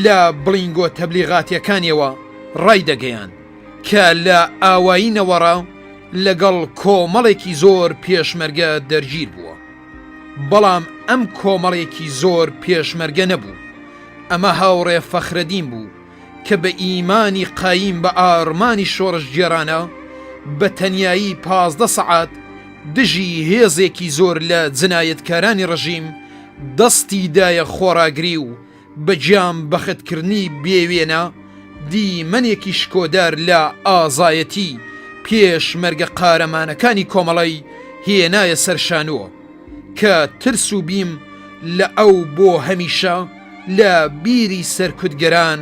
لە بڵینگۆ تەبلیغاتیەکانیەوە ڕایدەگەیاند کە لە ئاوایی نەوەڕە لەگەڵ کۆمەڵێکی زۆر پێشمەرگە دەرگیر بووە. بەڵام ئەم کۆمەڵێکی زۆر پێشمەرگە نەبوو، ئەمە هاوڕێ فەخرەدین بوو کە بە ئیمانی قایم بە ئاڕمانی شۆڕشگێڕانە بە تەنیایی 15 سەعات دژی هێزێکی زۆر لە جنایەتکارانی ڕژیم دەستی دایە خۆڕاگری و بە گیان بەختکردنی بێوێنە دیمەنێکی شکۆدار لە ئازایەتی پێشمەرگە قارەمانەکانی کۆمەڵەی هێنایە سەر شانۆ کە ترس و بیم لە ئەو بۆ هەمیشە لە بیری سەرکوتگەران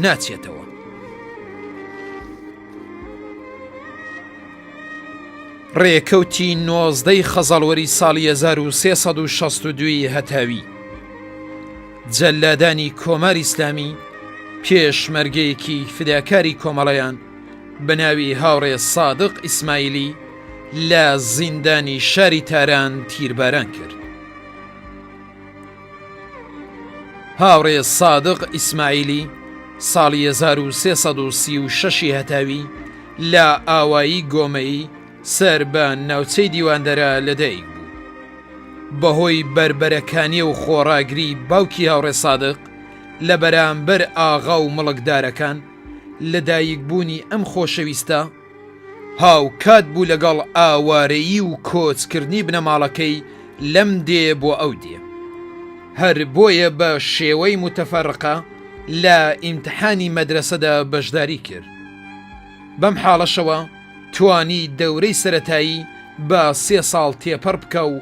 ناچێتەوە. ڕێکەوتی نۆزدەی خەزەڵوەری ساڵی 1362 ی هەتاوی، جەلادانی کۆماری ئیسلامی پێشمەرگەیەکی فیداکاری کۆمەڵەیان بە ناوی هاوڕێ سادق ئیسماعیلی لە زیندانی شاری تاران تیرباران کرد. هاوڕێ سادق ئیسماعیلی ساڵی 1336 هەتاوی لە ئاوایی گۆمەیی سەر بە ناوچەی دیواندەرە لەدایک بوو. بەهۆی بەربەرەکانیە و خۆڕاگری باوکی هاوڕێ سادق لە بەرامبەر ئاغا و مڵکدارەکان، لەدایکبوونی ئەم خۆشەویستە، هاوکات بوو لەگەڵ ئاوارەیی و کۆچکردنی بنەماڵەکەی لەم دێ بۆ ئەو دێ. هەر بۆیە بە شێوەی موتەفەرقە لە ئیمتحانی مەدرەسەدا بەشداری کرد. بەم حاڵەشەوە توانی دەورەی سەرەتایی بە سێ ساڵ تێپەڕ بکا و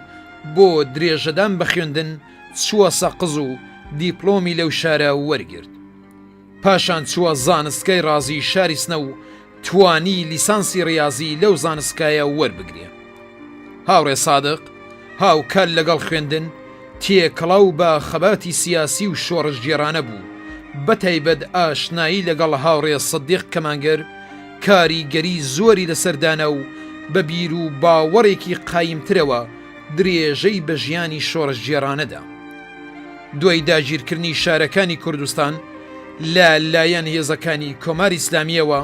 بۆ درێژەدان بە خوێندن چووە سەقز و دیپڵۆمی لەو شارە وەرگرت. پاشان چووە زانستگای ڕازی شاری سنە و توانی لیسانسی ڕیازی لەو زانستگایە وەربگرێ. هاوڕێ سادق هاوکات لەگەڵ خوێندن، تێکەڵاو بە خەباتی سیاسی و شۆڕشگێڕانە بوو، بەتایبەت ئاشنایی لەگەڵ هاوڕێ سدیق کەمانگەر کاریگەری زۆری لەسەر دانا و بە بیر و باوەڕێکی قایمترەوە درێژەی بە ژیانی شۆڕشگێڕانە دا. دوای داگیرکردنی شارەکانی کوردستان لە لایەن هێزەکانی کۆماری ئیسلامییەوە،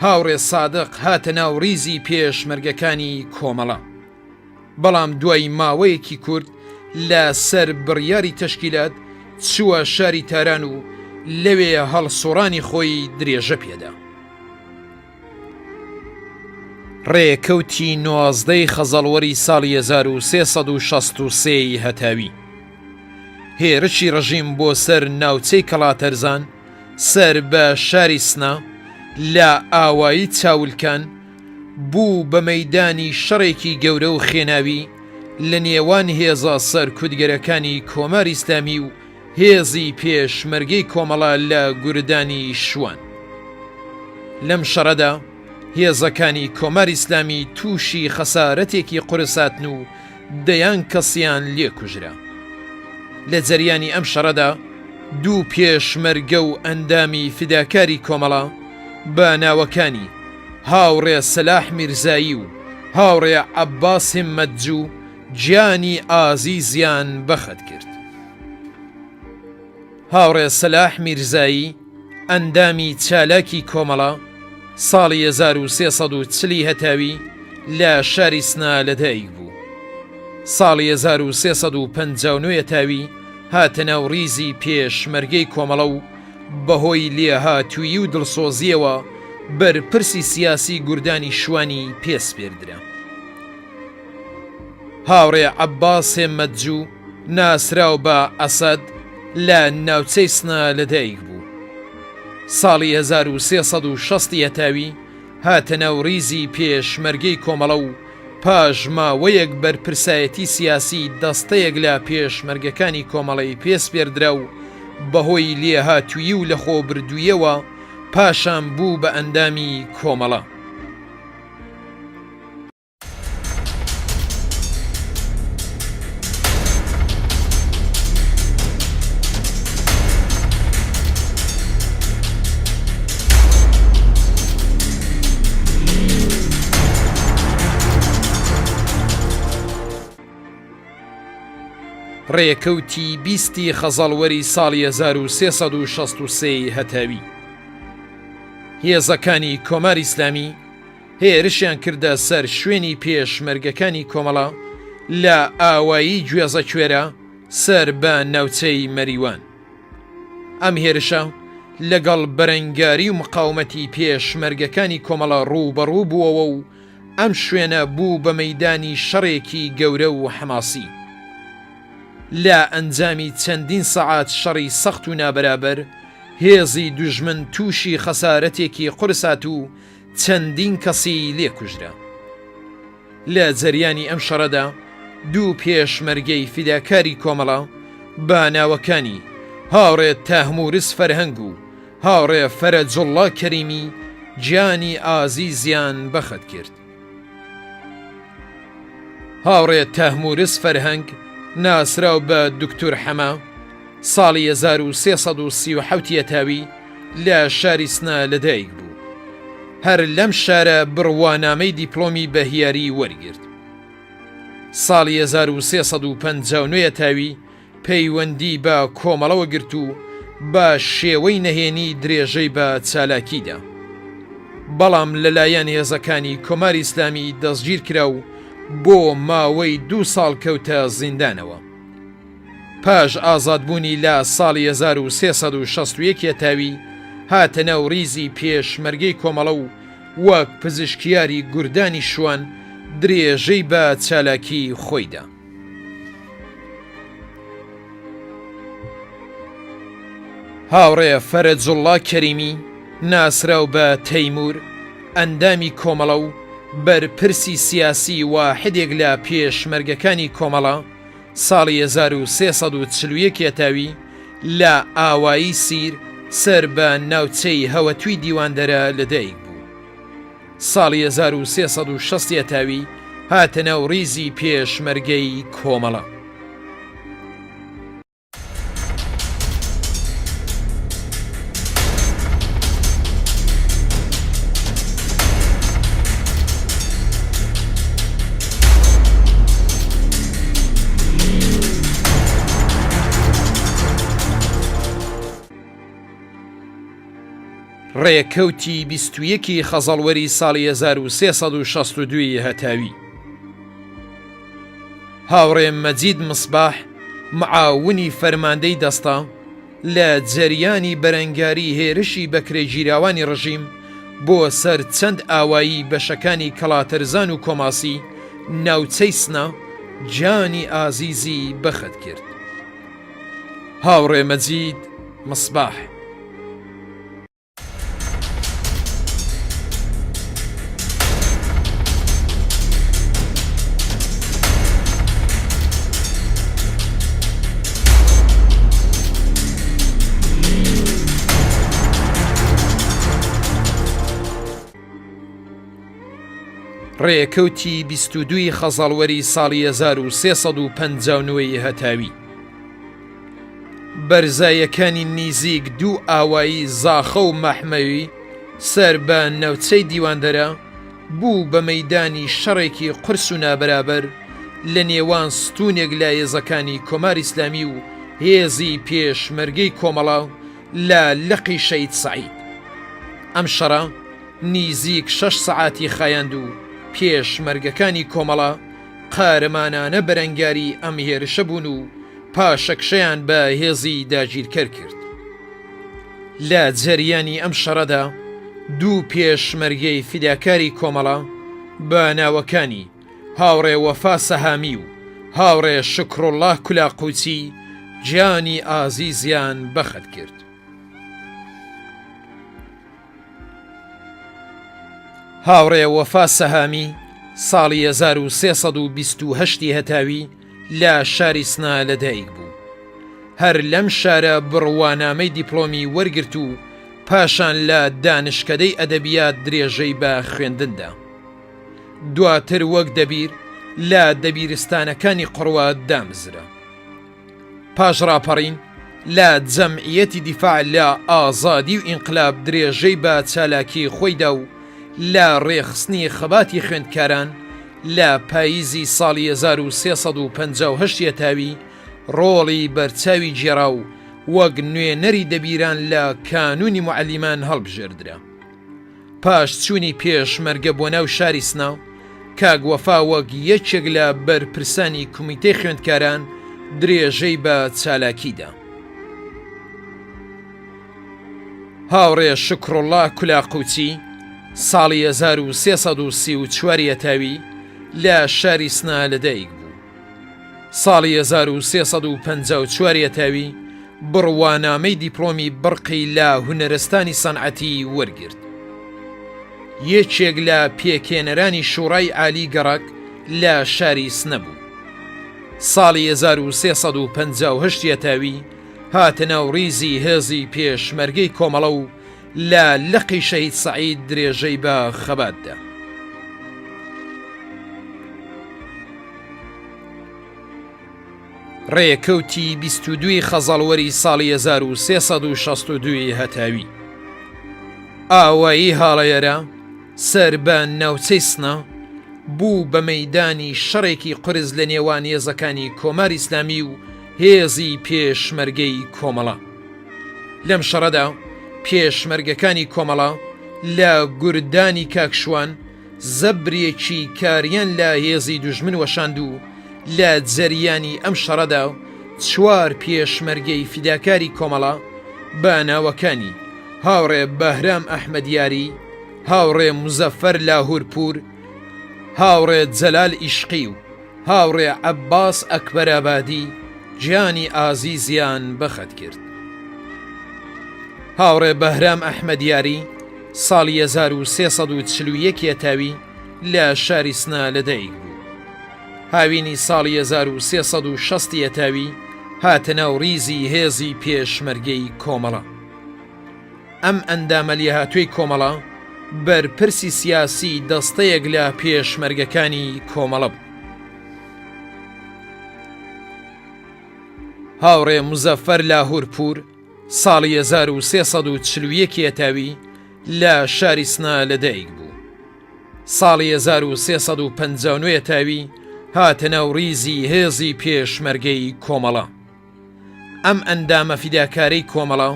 هاوڕێ سادق هاتە ناو ڕیزی پێشمەرگەکانی کۆمەڵە. بەڵام دوای ماوەیەکی کورت لە سەر بڕیاری تەشکیلات چووە شاری تاران و لەوێ هەڵسوڕانی خۆی درێژە پێدا. ڕێکەوتی نۆزدەی خەزەڵوەری ساڵی 1363 ی هەتاوی هێرشی ڕژیم بۆ سەر ناوچەی کەڵاتەرزان سەر بە شاری سنە لە ئاوایی چاولکان بوو بە مەیدانی شەڕێکی گەورە و خێناوی لە نێوان هێزە سەرکوتگەرەکانی کۆماری ئیسلامی و هێزی پێشمەرگەی کۆمەڵە لە گوردانی شوان. لەم شەڕەدا. هێزەکانی کۆماری ئیسلامی تووشی خەسارەتێکی قورس هاتن و دەیان کەسیان لێ کوژرا. لە جەریانی ئەم شەڕەدا دوو پێشمەرگە و ئەندامی فیداکاری کۆمەڵە بە ناوەکانی هاوڕێ سەلاح میرزایی و هاوڕێ عەباس هیممەتجوو گیانی ئازیزیان بەخت کرد. هاوڕێ سەلاح میرزایی ئەندامی چالاکی کۆمەڵە، ساڵی 1340 ی هەتاوی لە شاری سنە لەدایک بوو. ساڵی 1359 هەتاوی هاتە ناو ڕیزی پێشمەرگەی کۆمەڵە و بەهۆی لێهاتوویی و دڵسۆزییەوە بەرپرسی سیاسی گوردانی شوانی پێ سپێردرا. هاوڕێ عەباس هێممەتجوو ناسراو بە ئەسەد لە ناوچەی سنە لەدایک بوو. ساڵی 1360 ی هەتاوی هاتە ناو ریزی پێشمەرگەی کۆمەڵە و پاش ماوەیەک بەرپرسایەتی سیاسی دەستەیەک لە پێشمەرگەکانی کۆمەڵەی پێ سپێردرا و بەهۆی لێهاتوویی و لەخۆبردوویەوە پاشان بوو بە ئەندامی کۆمەڵە. ڕێکەوتی بیستی خەزەڵوەری ساڵی 1363 هەتاوی هێزەکانی کۆماری ئیسلامی هێرشیان کردە سەر شوێنی پێشمەرگەکانی کۆمەڵە لە ئاوایی گوێزەکوێرە سەر بە ناوچەی مەریوان. ئەم هێرشە لەگەڵ بەرەنگاری و مقاومەتی پێشمەرگەکانی کۆمەڵە ڕووبەڕوو بووەوە و ئەم شوێنە بوو بە مەیدانی شەڕێکی گەورە و حەماسی. لە ئەنجامی چەندین سەعات شەڕی سەخت و نابەرابەر، هێزی دوژمن تووشی خەسارەتێکی قورس هات و چەندین کەسی لێ کوژرا. لە جەریانی ئەم شەڕەدا دوو پێشمەرگەی فیداکاری کۆمەڵە بە ناوەکانی هاوڕێ تەهموورس فەرهەنگ و هاوڕێ فەرەجوڵڵا کەریمی گیانی ئازیزیان بەخت کرد. هاوڕێ تەهموورس فەرهەنگ ناسراو بە دوکتور حەمە، ساڵی 1337 یەتاوی لە شاری سنە لەدایک بوو. هەر لەم شارە بڕوانامەی دیپلۆمی بەهیاری وەرگرت. ساڵی 1359 یەتاوی پەیوەندی بە کۆمەڵەوە گرت و بە شێوەی نەهێنی درێژەی بە چالاکی دا. بەڵام لەلایەن هێزەکانی کۆماری ئیسلامی دەستگیر کرا و بۆ ماوەی دوو ساڵ کەوتە زیندانەوە. پاش ئازادبوونی لە ساڵی 1361 هەتاوی هاتە ناو ریزی پێشمەرگەی کۆمەڵە و وەک پزیشکیاری گوردانی شوان درێژەی بە چالاکی خۆی دا. هاوڕێ فەرەجوڵڵا کەریمی ناسراو بە تەیموور ئەندامی کۆمەڵە و بەرپرسی سیاسی واحدێک لە پێشمەرگەکانی کۆمەڵە ساڵی 1341 هەتاوی لە ئاوایی سیر سەر بە ناوچەی هەوەتووی دیواندەرە لەدایک بوو. ساڵی 1360 هەتاوی هاتە ناو ڕیزی پێشمەرگەی کۆمەڵە. ڕێکەوتی 21 ی خەزەڵوەری ساڵی 1362 ی هەتاوی. هاوڕێ مەجید مصباح معاونی فەرماندەی دەستە لە جەریانی بەرەنگاری هێرشی بەکرێگیراوانی ڕژیم بۆ سەر چەند ئاوایی بەشەکانی کەڵاتەرزان و کۆماسی ناوچەی سنە گیانی ئازیزی بەخت کرد. هاوڕێ مەجید مصباح. ڕێکەوتی 22 ی خەزەڵوەری ساڵی 1359 ی هەتاوی. بەرزایەکانی نیزیک دوو ئاوایی زاخە و مەحمەوی سەر بە ناوچەی دیواندەرە بوو بە مەیدانی شەڕێکی قورس و نابەرابەر لە نێوان ستوونێک لە هێزەکانی کۆماری ئیسلامی و هێزی پێشمەرگەی کۆمەڵە لە لقی شەهید سەعید. ئەم شەڕە نیزیک شەش سەعاتی خایاند و پێشمەرگەکانی کۆمەڵە قارەمانانە بەرەنگاری ئەم هێرشە بوون و پاشەکشەیان بە هێزی داگیرکەر کرد. لە جەریانی ئەم شەڕەدا دوو پێشمەرگەی فیداکاری کۆمەڵە بە ناوەکانی هاوڕێ وەفا سەهامی و هاوڕێ شوکروڵڵا کولاقوچی گیانی ئازیزیان بەخت کرد. هاوڕێ وەفا سەهامی ساڵی 1328 ی هەتاوی لە شاری سنە لەدایک بوو. هەر لەم شارە بڕوانامەی دیپلۆمی وەرگرت و پاشان لە دانشکەدەی ئەدەبیات درێژەی بە خوێندن دا. دواتر وەک دەبیر لە دەبیرستانەکانی قوڕوە دامزرا. پاش ڕاپەڕین لە جەمعیەتی دیفاع لە ئازادی و ئینقلاب درێژەی بە چالاکیی خۆی دا و لە ڕێکخستنی خەباتی خوێندکاران لە پاییزی ساڵی 1358 یەتاوی ڕۆڵی بەرچاوی گێڕا و وەک نوێنەری دەبیران لە کانوونی موعەلیمان هەڵبژێردرا. پاش چوونی پێشمەرگە بۆ ناو شاری سنە، کاک وەفا وەک یەکێک لە بەرپرسانی کومیتەی خوێندکاران درێژەی بە چالاکی دا. هاوڕێ شوکروڵڵا کولاقوچی ساڵی 1334 یەتاوی لە شاری سنە لەدایک بوو. ساڵی 1354 یەتاوی بڕوانامەی دیپلۆمی بڕقی لە هونەرستانی سەنعەتی وەرگرت. یەکێک لە پێکهێنەرانی شوڕای عالی گەڕەک لە شاری سنە بوو. ساڵی 1358 یەتاوی هاتە ناو ڕیزی هێزی پێشمەرگەی کۆمەڵە و لە لقی شەهید سەعید درێژەی بە خەبات دا. ڕێکەوتی 22 ی خەزەڵوەری ساڵی 1362 ی هەتاوی ئاوایی هاڵەیەرە سەر بە ناوچەی سنە بوو بە مەیدانی شەڕێکی قورس لە نێوان هێزەکانی کۆماری ئیسلامی و هێزی پێشمەرگەی کۆمەڵە. لەم شەڕەدا پێشمەرگەکانی کۆمەڵە لە گوردانی کاک شوان زەبرێکی کاریان لە هێزی دوژمن وەشاند و لە جەریانی ئەم شەڕەدا چوار پێشمەرگەی فیداکاری کۆمەڵە بە ناوەکانی هاوڕێ بەهرام ئەحمەدیاری، هاوڕێ مزەفەر لاهورپوور، هاوڕێ جەلال ئیشقی و هاوڕێ عەباس ئەکبەرئابادی گیانی ئازیزیان بەخت کرد. هاوڕێ بەهرام ئەحمەدیاری ساڵی 1341 یەتاوی لە شاری سنە لەدایک بوو. هاوینی ساڵی 1360 یەتاوی هاتە ناو ڕیزی هێزی پێشمەرگەی کۆمەڵە. ئەم ئەندامە لێهاتووی کۆمەڵە بەرپرسی سیاسی دەستەیەک لە پێشمەرگەکانی کۆمەڵە بوو. هاوڕێ مزەفەر لاهورپور ساڵی 1341 یەتاوی لە شاری سنە لەدایک بوو. ساڵی 1359 یەتاوی هاتە ناو ڕیزی هێزی پێشمەرگەی کۆمەڵە. ئەم ئەندامە فیداکارەی کۆمەڵە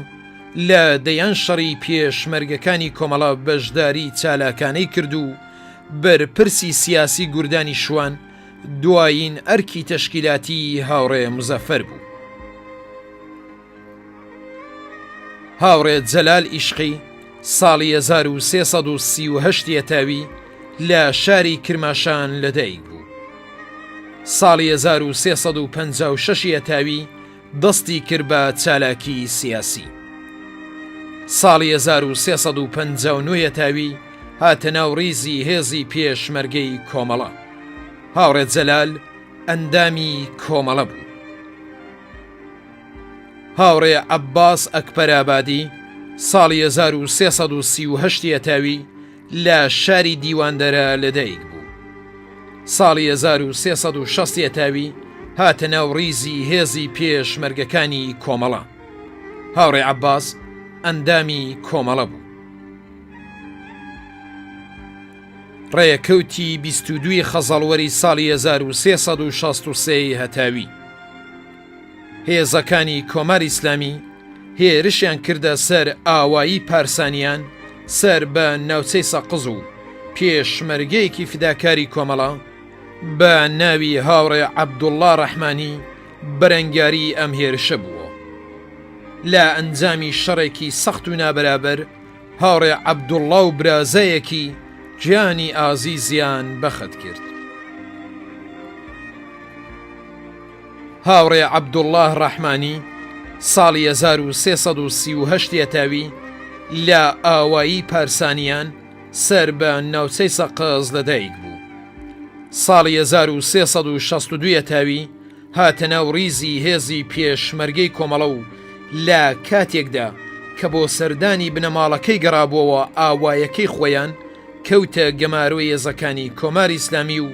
لە دەیان شەڕی پێشمەرگەکانی کۆمەڵە بەشداری چالاکانەی کرد و بەرپرسی سیاسی گوردانی شوان دوایین ئەرکی تەشکیلاتی هاوڕێ مزەفەر بوو. هاوڕێ جەلال ئیشقی ساڵی 1338 یەتاوی لە شاری کرماشان لەدایک بوو. ساڵی 1356 یەتاوی دەستی کرد بە چالاکی سیاسی. ساڵی 1359 یەتاوی هاتە ناو ڕیزی هێزی پێشمەرگەی کۆمەڵە. هاوڕێ جەلال ئەندامی کۆمەڵە بوو. هاوڕێ عەباس ئەکبەرئابادی ساڵی 1338 یەتاوی لە شاری دیواندەرە لەدایک بوو. ساڵی 1360 هەتاوی هاتە ناو ڕیزی هێزی پێشمەرگەکانی کۆمەڵە. هاوڕێ عەباس ئەندامی کۆمەڵە بوو. ڕێکەوتی 22 خەزەڵوەری ساڵی 1363 هەتاوی هێزەکانی کۆماری ئیسلامی هێرشیان کردە سەر ئاوایی پارسانیان سەر بە ناوچەی سەقز و پێشمەرگەیەکی فیداکاری کۆمەڵە بە ناوی هاوڕێ عەبدوڵڵا ڕەحمانی بەرەنگاری ئەم هێرشە بووە. لە ئەنجامی شەڕێکی سەخت و نابەرابەر هاوڕێ عەبدوڵڵا و برازایەکی گیانی ئازیزیان بەخت کرد. هاوڕێ عەبدوڵڵا ڕەحمانی ساڵی 1338 هەتاوی لە ئاوایی پارسانیان سەر بە ناوچەی سەقز لەدایک بوو. ساڵی 1362 هەتاوی هاتە ناو ڕیزی هێزی پێشمەرگەی کۆمەڵە و لە کاتێکدا کە بۆ سەردانی بنەماڵەکەی گەڕابووەوە ئاوایەکەی خۆیان کەوتە گەمارۆی هێزەکانی کۆماری ئیسلامی و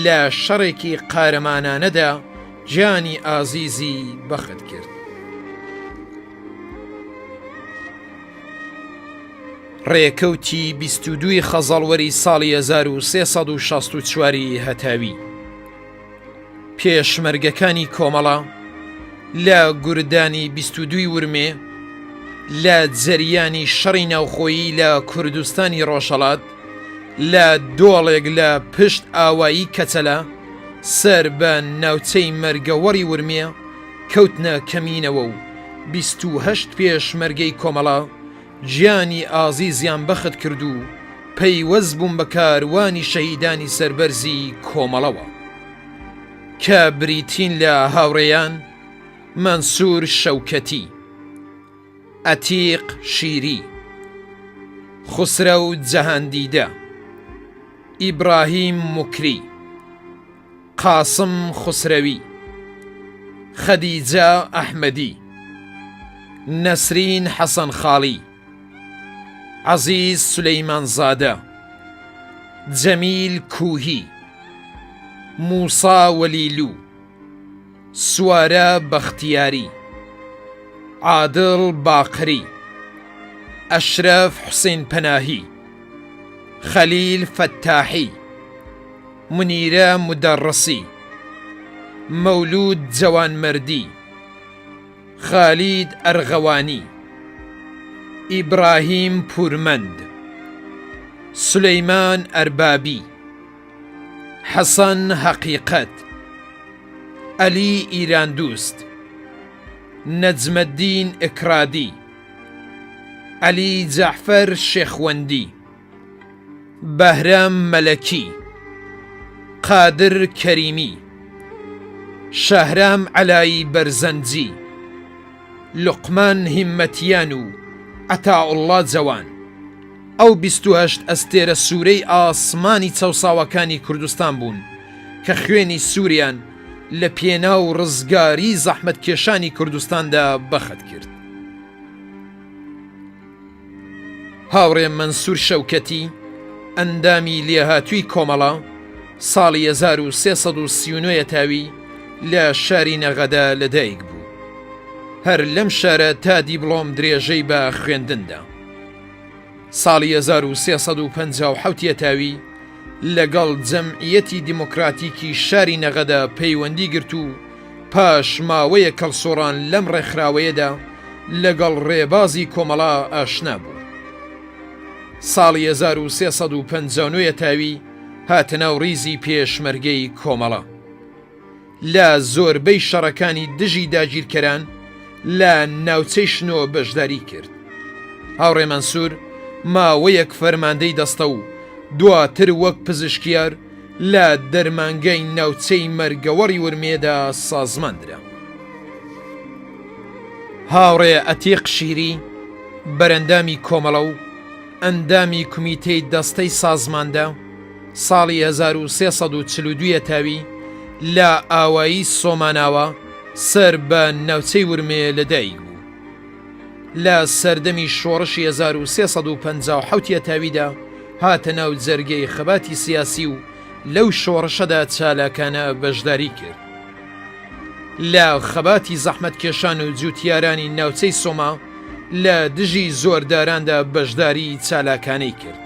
لە شەڕێکی قارەمانانەدا گیانی ئازیزی بەخت کرد. ڕێکەوتی 22 ی خەزەڵوەری ساڵی 1364 ی هەتاوی پێشمەرگەکانی کۆمەڵە لە گوردانی 22 ی ورمێ لە جەریانی شەڕی ناوخۆیی لە کوردستانی ڕۆژهەڵات لە دۆڵێک لە پشت ئاوایی کەچەلە سەر بە ناوچەی مەرگەوەڕی ورمێ کەوتنە کەمینەوە و 28 پێشمەرگەی کۆمەڵە گیانی ئازیزیان بەخت کرد و پەیوەست بوون بە کاروانی شەهیدانی سەربەرزی کۆمەڵەوە کە بریتین لە هاوڕێیان مەنسوور شەوکەتی، ئەتیق شیری، خوسرەو جەهاندیدە، ئیبراهیم موکری، قاسم خوسرەوی، خەدیجە ئەحمەدی، نەسرین حەسەنخاڵی، عەزیز سولەیمانزادە، جەمیل کوهی، موسا وەلیلوو، سوارە بەختیاری، عادڵ باقری، ئەشرەف حوسێنپەناهی، خەلیل فەتاحی، منیرە مودەڕسی، مەولوود جەوانمەردی، خالید ئەرغەوانی، ئیبراهیم پوورمەند، سولەیمان ئەربابی، حەسەن هەقیقەت، عەلی ئیراندوست، نەجمەدین ئکرادی، عەلی جەعفەر شێخوەندی. بەهرام مەلەکی، قادر کەریمی، شەهرام عەلایی بەرزەنجی، لوقمان هیممەتیان و عەتائوڵڵا جەوان، ئەو 28 ئەستێرە سوورەی ئاسمانی چەوساوەکانی کوردستان بوون کە خوێنی سووریان لە پێناو ڕزگاریی زەحمەتکێشانی کوردستاندا بەخت کرد. هاوڕێ مەنسوور شەوکەتی، ئەندامی لێهاتووی کۆمەڵە، ساڵی 1339 هەتاوی لە شاری نەغەدە لەدایک بوو. هەر لەم شارە تا دیبڵۆم درێژەی بە خوێندن دا. ساڵی 1357 هەتاوی لەگەڵ جەمعیەتی دیموکراتیکی شاری نەغەدە پەیوەندی گرت و پاش ماوەیەک کەڵسوڕان لەم ڕێکخراوەیەدا لەگەڵ ڕێبازی کۆمەڵە ئاشنا بوو. ساڵی 1359 هەتاوی هاتە ناو ڕیزی پێشمەرگەی کۆمەڵە. لە زۆربەی شەڕەکانی دژی داگیرکەران لە ناوچەی شنۆ بەشداری کرد. هاوڕێ مەنسوور ماوەیەک فەرماندەی دەستە و دواتر وەک پزیشکیار لە دەرمانگای ناوچەی مەرگەوەڕی ورمێدا سازمان درا. هاوڕێ ئەتیق شیری بەرەندامی کۆمەڵە و ئەندامی کومیتەی دەستەی سازماندە، ساڵی 1342 هەتاوی لە ئاوایی سۆماناوە سەر بە ناوچەی ورمێ لەدایک بوو. لە سەردەمی شۆڕشی 1357 هەتاویدا هاتە ناو جەرگەی خەباتی سیاسی و. لەو شۆڕشەدا چالاکانە بەشداری کرد. لە خەباتی زەحمەتکێشان و جووتیارانی ناوچەی سۆما لە دژی زۆرداراندا بەشداری چالاکانەی کرد.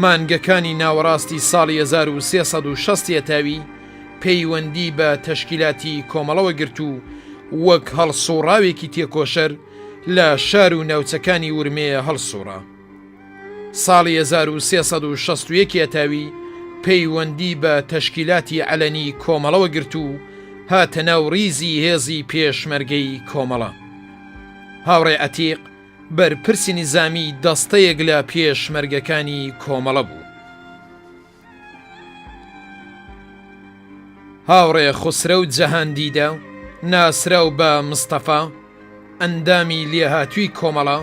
مانگەکانی ناوەڕاستی ساڵی 1360 هەتاوی پەیوەندی بە تەشکیلاتی کۆمەڵەوە گرت و وەک هەڵسوڕاوێکی تێکۆشەر لە شار و ناوچەکانی ورمێ هەڵسوڕا. ساڵی 1361 هەتاوی پەیوەندی بە تەشکیلاتی عەلەنی کۆمەڵەوە گرت و هاتە ناو ڕیزی هێزی پێشمەرگەی کۆمەڵە. هاوڕێ عەتیق بەرپرسی نیزامیی دەستەیەک لە پێشمەرگەکانی کۆمەڵە بوو. هاوڕێ خوسرەو جەهاندیدە، ناسراو بە مستەفا، ئەندامی لێهاتووی کۆمەڵە،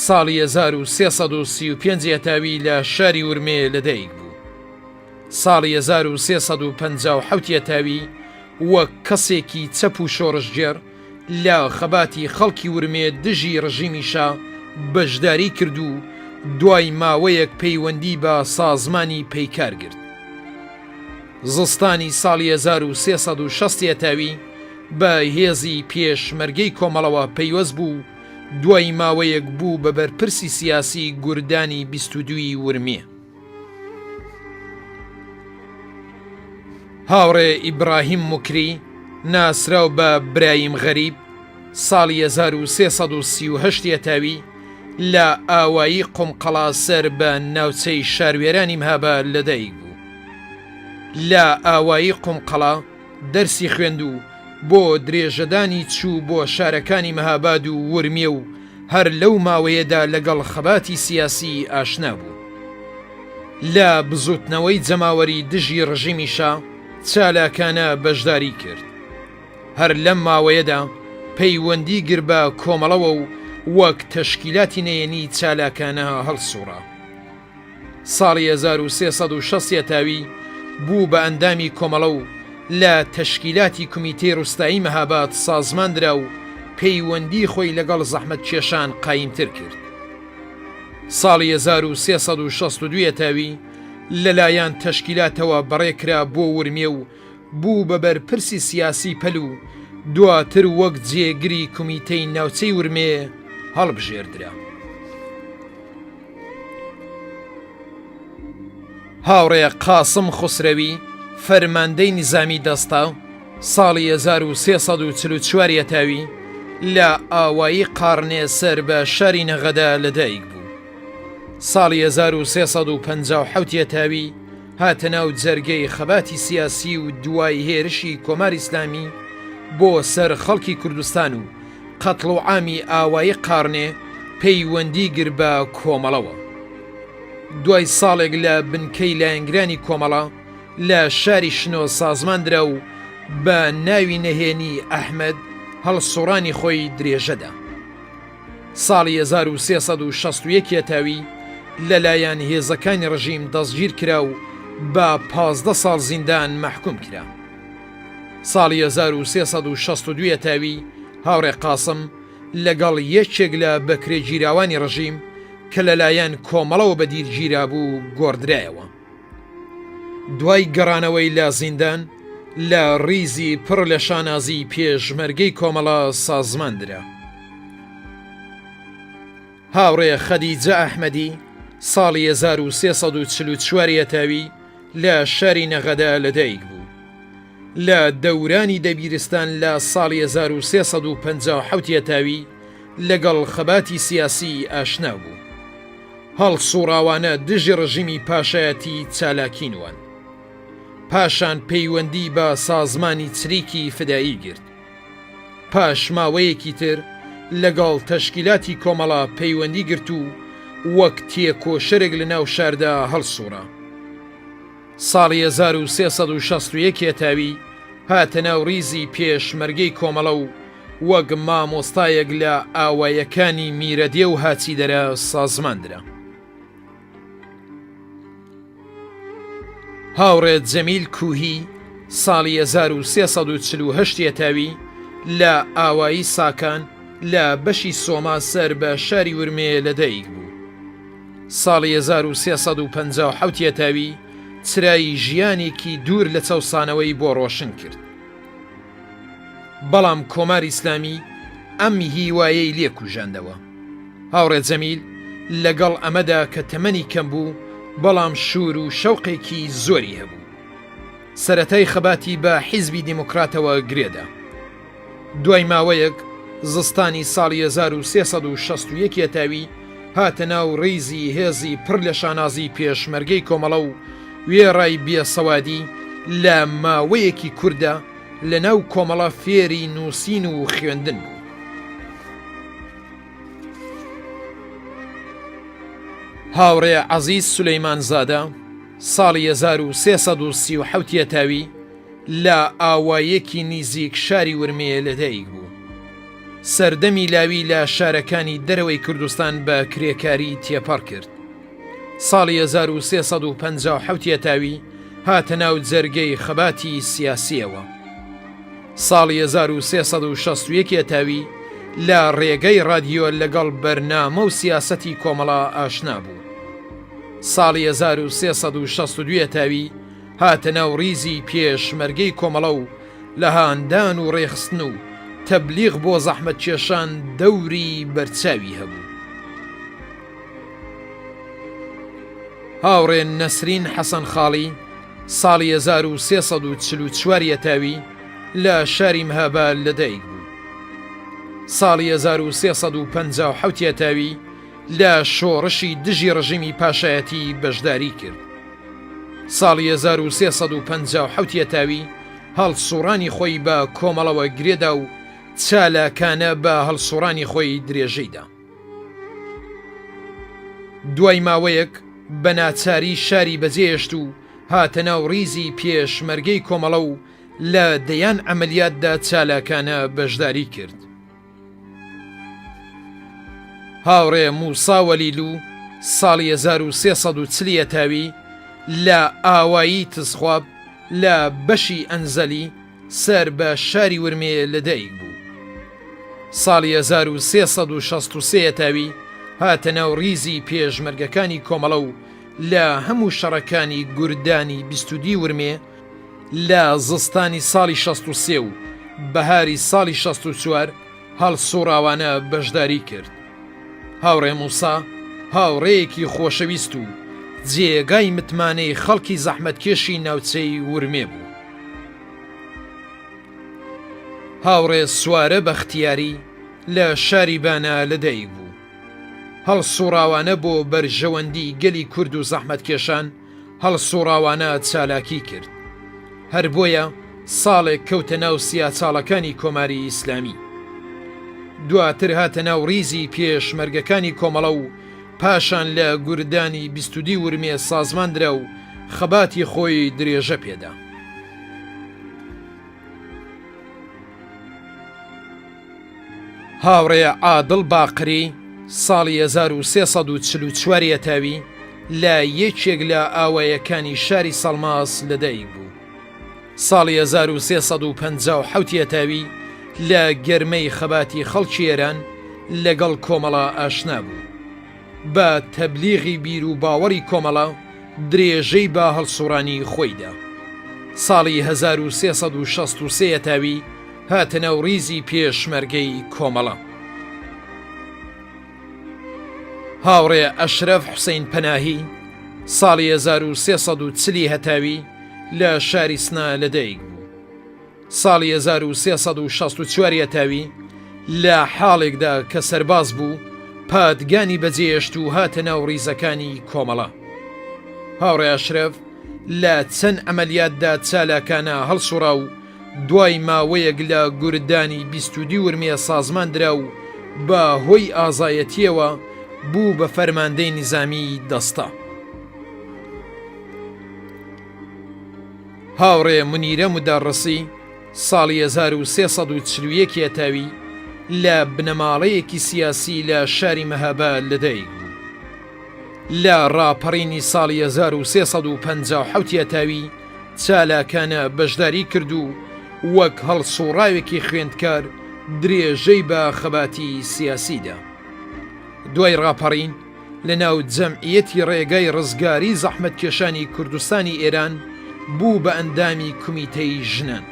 ساڵی 1335 هەتاوی لە شاری ورمێ لەدایک بوو. ساڵی 1357 هەتاوی وەک کەسێکی چەپ و شۆڕشگێڕ لە خەباتی خەڵکی ورمێ دژی ڕژیمی شا بەشداری کرد و دوای ماوەیەک پەیوەندی بە سازمانی پەیکار گرت. زستانی ساڵی 1360 هەتاوی بە هێزی پێشمەرگەی کۆمەڵەوە پەیوەست بوو و دوای ماوەیەک بوو بە بەرپرسی سیاسی گوردانی 22 ی ورمێ. هاوڕێ ئیبراهیم موکری، ناسراو بە برایم غەریب، ساڵی 1338 هەتاوی لە ئاوایی قومقەڵا سەر بە ناوچەی شاروێرانی مهاباد لەدایک بوو. لە ئاوایی قومقەڵا دەرسی خوێند و بۆ درێژەدانی چوو بۆ شارەکانی مهاباد و ورمێ و هەر لەو ماوەیەدا لەگەڵ خەباتی سیاسی ئاشنا بوو. لە بزووتنەوەی جەماوەری دژی ڕژیمی شا چالاکانە بەشداری کرد. هەر لەم ماوەیەدا پەیوەندی گر بە کۆمەڵەوە و وەک تەشکیلاتی نەیەنی چالاکانە هەڵسووڕا. ساڵی 1360 هەتاوی بوو بە ئەندامی کۆمەڵە و لە تەشکیلاتی کومیتەی ڕوستایی مەهاباد سازمان درا و پەیوەندی خۆی لەگەڵ زەحمەتکێشان قایمتر کرد. ساڵی 1362 هەتاوی لەلایەن تەشکیلاتەوە بەڕێ کرا بۆ ورمێ و بوو بە بەرپرسی سیاسی پەل و دواتر وەک جێگری کومیتەی ناوچەی ورمێ هەڵبژێردرا. هاوڕێ قاسم خوسرەوی، فەرماندەی نیزامی دەستە، ساڵی 1344 هەتاوی لە ئاوایی قاڕنێ سەر بە شاری نەغەدە لەدایک بوو. ساڵی 1357 هەتاوی هاتە ناو جەرگەی خەباتی سیاسی و دوای هێرشی کۆماری ئیسلامی بۆ سەر خەڵکی کوردستان و قەتڵوعامی ئاوایی قاڕنێ پەیوەندی گر بە کۆمەڵەوە. دوای ساڵێک لە بنکەی لایەنگرانی کۆمەڵە لە شاری شنۆ سازمان درا و بە ناوی نەهێنی ئەحمەد هەڵسوڕانی خۆی درێژەدا. ساڵی 1361 هەتاوی لەلایەن هێزەکانی ڕژیم دەستگیر کرا و بە 15 ساڵ زیندان مەحکوم کرا. ساڵی 1362 هەتاوی هاوڕێ قاسم لەگەڵ یەکێک لە بەکرێگیراوانی ڕژیم کە لەلایەن کۆمەڵەوە بەدیل گیرابوو گۆڕدرایەوە. دوای گەڕانەوەی لە زیندان لە ڕیزی پڕ لە شانازی پێشمەرگەی کۆمەڵە سازمان درا. هاوڕێ خەدیجە ئەحمەدی ساڵی 1344 هەتاوی لە شاری نەغەدە لەدایک بوو. لە دەورانی دەبیرستان لە ساڵی 1357 هەتاوی لەگەڵ خەباتی سیاسی ئاشنا بوو. هەڵسوڕاوانە دژی ڕژیمی پاشایەتی چالاکی نوان. پاشان پەیوەندی بە سازمانی چریکی فدایی گرت. پاش ماوەیەکی تر لەگەڵ تەشکیلاتی کۆمەڵە پەیوەندی گرت و وەک تێکۆشەرێک لە ناو شاردا هەڵسوڕا. ساڵی 1361 هەتاوی هاتە ناو ڕیزی پێشمەرگەی کۆمەڵە و وەک مامۆستایەک لە ئاوایەکانی میرەدێ و هاچیدەرە سازمان درا. هاوڕێ جەمیل کوهی ساڵی 1348 هەتاوی لە ئاوایی ساکان لە بەشی سۆما سەر بە شاری ورمێ لەدایک بوو. ساڵی 1357 یەتاوی چرای ژیانێکی دوور لە چەوسانەوەی بۆ ڕۆشن کرد. بەڵام کۆماری ئیسلامی ئەم هیوایەی لێ کوژاندەوە. هاوڕێ جەمیل لەگەڵ ئەمەدا کە تەمەنی کەم بوو، بەڵام شوور و شەوقێکی زۆری هەبوو. سەرەتای خەباتی بە حیزبی دێموکراتەوە گرێدا. دوای ماوەیەک، زستانی ساڵی 1361 یەتاوی هاتە ناو ڕیزی هێزی پڕ لە شانازی پێشمەرگەی کۆمەڵە و وێڕای بێسەوادی لە ماوەیەکی کورتدا لە ناو کۆمەڵە فێری نووسین و خوێندن بوو. هاوڕێ عەزیز سولەیمانزادە ساڵی 1337 یەتاوی لە ئاواییەکی نیزیک شاری ورمێ لەدایک بوو. سەردەمی لاوی لە شارەکانی دەرەوەی کوردستان بە کرێکاری تێپەڕ کرد. ساڵی 1357 یەتاوی هاتە ناو جەرگەی خەباتی سیاسییەوە. ساڵی 1361 یەتاوی لە ڕێگەی ڕادیۆ لەگەڵ بەرنامە و سیاسەتی کۆمەڵە ئاشنا بوو. ساڵی 1362 یەتاوی هاتە ناو ڕیزی پێشمەرگەی کۆمەڵە و لە هاندان و ڕێکخستن و تەبلیغ بۆ زەحمەتکێشان دەوری بەرچاوی هەبوو. هاوڕێ نەسرین حەسەن خاڵی ساڵی 1344 یەتاوی لە شاری مهاباد لەدایک بوو. ساڵی 1357 یەتاوی لە شۆڕشی دژی ڕژیمی پاشایەتی بەشداری کرد. ساڵی 1357 یەتاوی هەڵسوڕانی خۆی بە کۆمەڵەوە گرێدا و چالاکانە بە هەڵسوڕانی خۆی درێژەی دا. دوای ماوەیەک بە ناچاری شاری بەجێهێشت و هاتە ناو ڕیزی پێشمەرگەی کۆمەڵە و لە دەیان عەمەلیاتدا چالاکانە بەشداری کرد. هاوڕێ موسا وەلیلوو ساڵی 1340 یەتاوی لە ئاوایی تزخواب لە بەشی ئەنزەلی سەر بە شاری ورمێ لەدایک بوو. ساڵی 1363 یەتاوی هاتە ناو ڕیزی پێشمەرگەکانی کۆمەڵە و لە هەموو شەڕەکانی گوردانی 22 ورمێ لە زستانی ساڵی 63 و بەهاری ساڵی 64 هەڵسوڕاوانە بەشداری کرد. هاوڕێ موسا هاوڕێیەکی خۆشەویست و جێگای متمانەی خەڵکی زەحمەتکێشی ناوچەی ورمێ بوو. هاوڕێ سوارە بەختیاری لە شاری بانە لەدایک بوو. هەڵسوڕاوانە بۆ بەرژەوەندی گەلی کورد و زەحمەتکێشان هەڵسوڕاوانە چالاکی کرد. هەر بۆیە ساڵێک کەوتە ناو سیاچاڵەکانی کۆماری ئیسلامی. دواتر هاتە ناو ڕیزی پێشمەرگەکانی کۆمەڵە و پاشان لە گوردانی 22 ورمێ سازمان درا و خەباتی خۆی درێژە پێدا. هاوڕێ عادڵ باقری ساڵی 1344 یەتاوی لە یەکێک لە ئاوایەکانی شاری سەڵماس لەدایک بوو. ساڵی 1357 یەتاوی لە گەرمەی خەباتی خەڵکی ئێران لەگەڵ کۆمەڵە ئاشنا بوو. بە تەبلیغی بیر و باوەڕی کۆمەڵە درێژەی بە هەڵسوڕانی خۆی دا. ساڵی 1363 یەتاوی هاتە ناو ڕیزی پێشمەرگەی کۆمەڵە. هاوڕێ ئەشرەف حوسەین پەناهی ساڵی 1340 هەتاوی لە شاری سنە لەدایک بوو. ساڵی 1364 یەتاوی لە حاڵێکدا کە سەرباز بوو پادگانی بەجێهێشت و هاتە ناو ڕیزەکانی کۆمەڵە. هاوڕێ ئەشرەف لە چەند عەمەلیاتدا چالاکانە هەڵسوڕا و دوای ماوەیەک لە گوردانی 22 ورمێ سازمان درا و بە هۆی ئازایەتییەوە بوو بە فەرماندەی نیزامیی دەستە. هاوڕێ مونیرە مودەڕسی ساڵی 1341 یەتاوی لە بنەماڵەیەکی سیاسی لە شاری مەهاباد لەدایک بوو. لە ڕاپەڕینی ساڵی 1357 یەتاوی چالاکانە بەشداری کرد و وەک هەڵسوڕاوێکی خوێندکار درێژەی بە خەباتی سیاسی دا. دوای ڕاپەڕین. لە ناو جەمعیەتی ڕێگای ڕزگاری زەحمەتکێشانی کوردستانی ئێران بوو بە ئەندامی کومیتەی ژنان.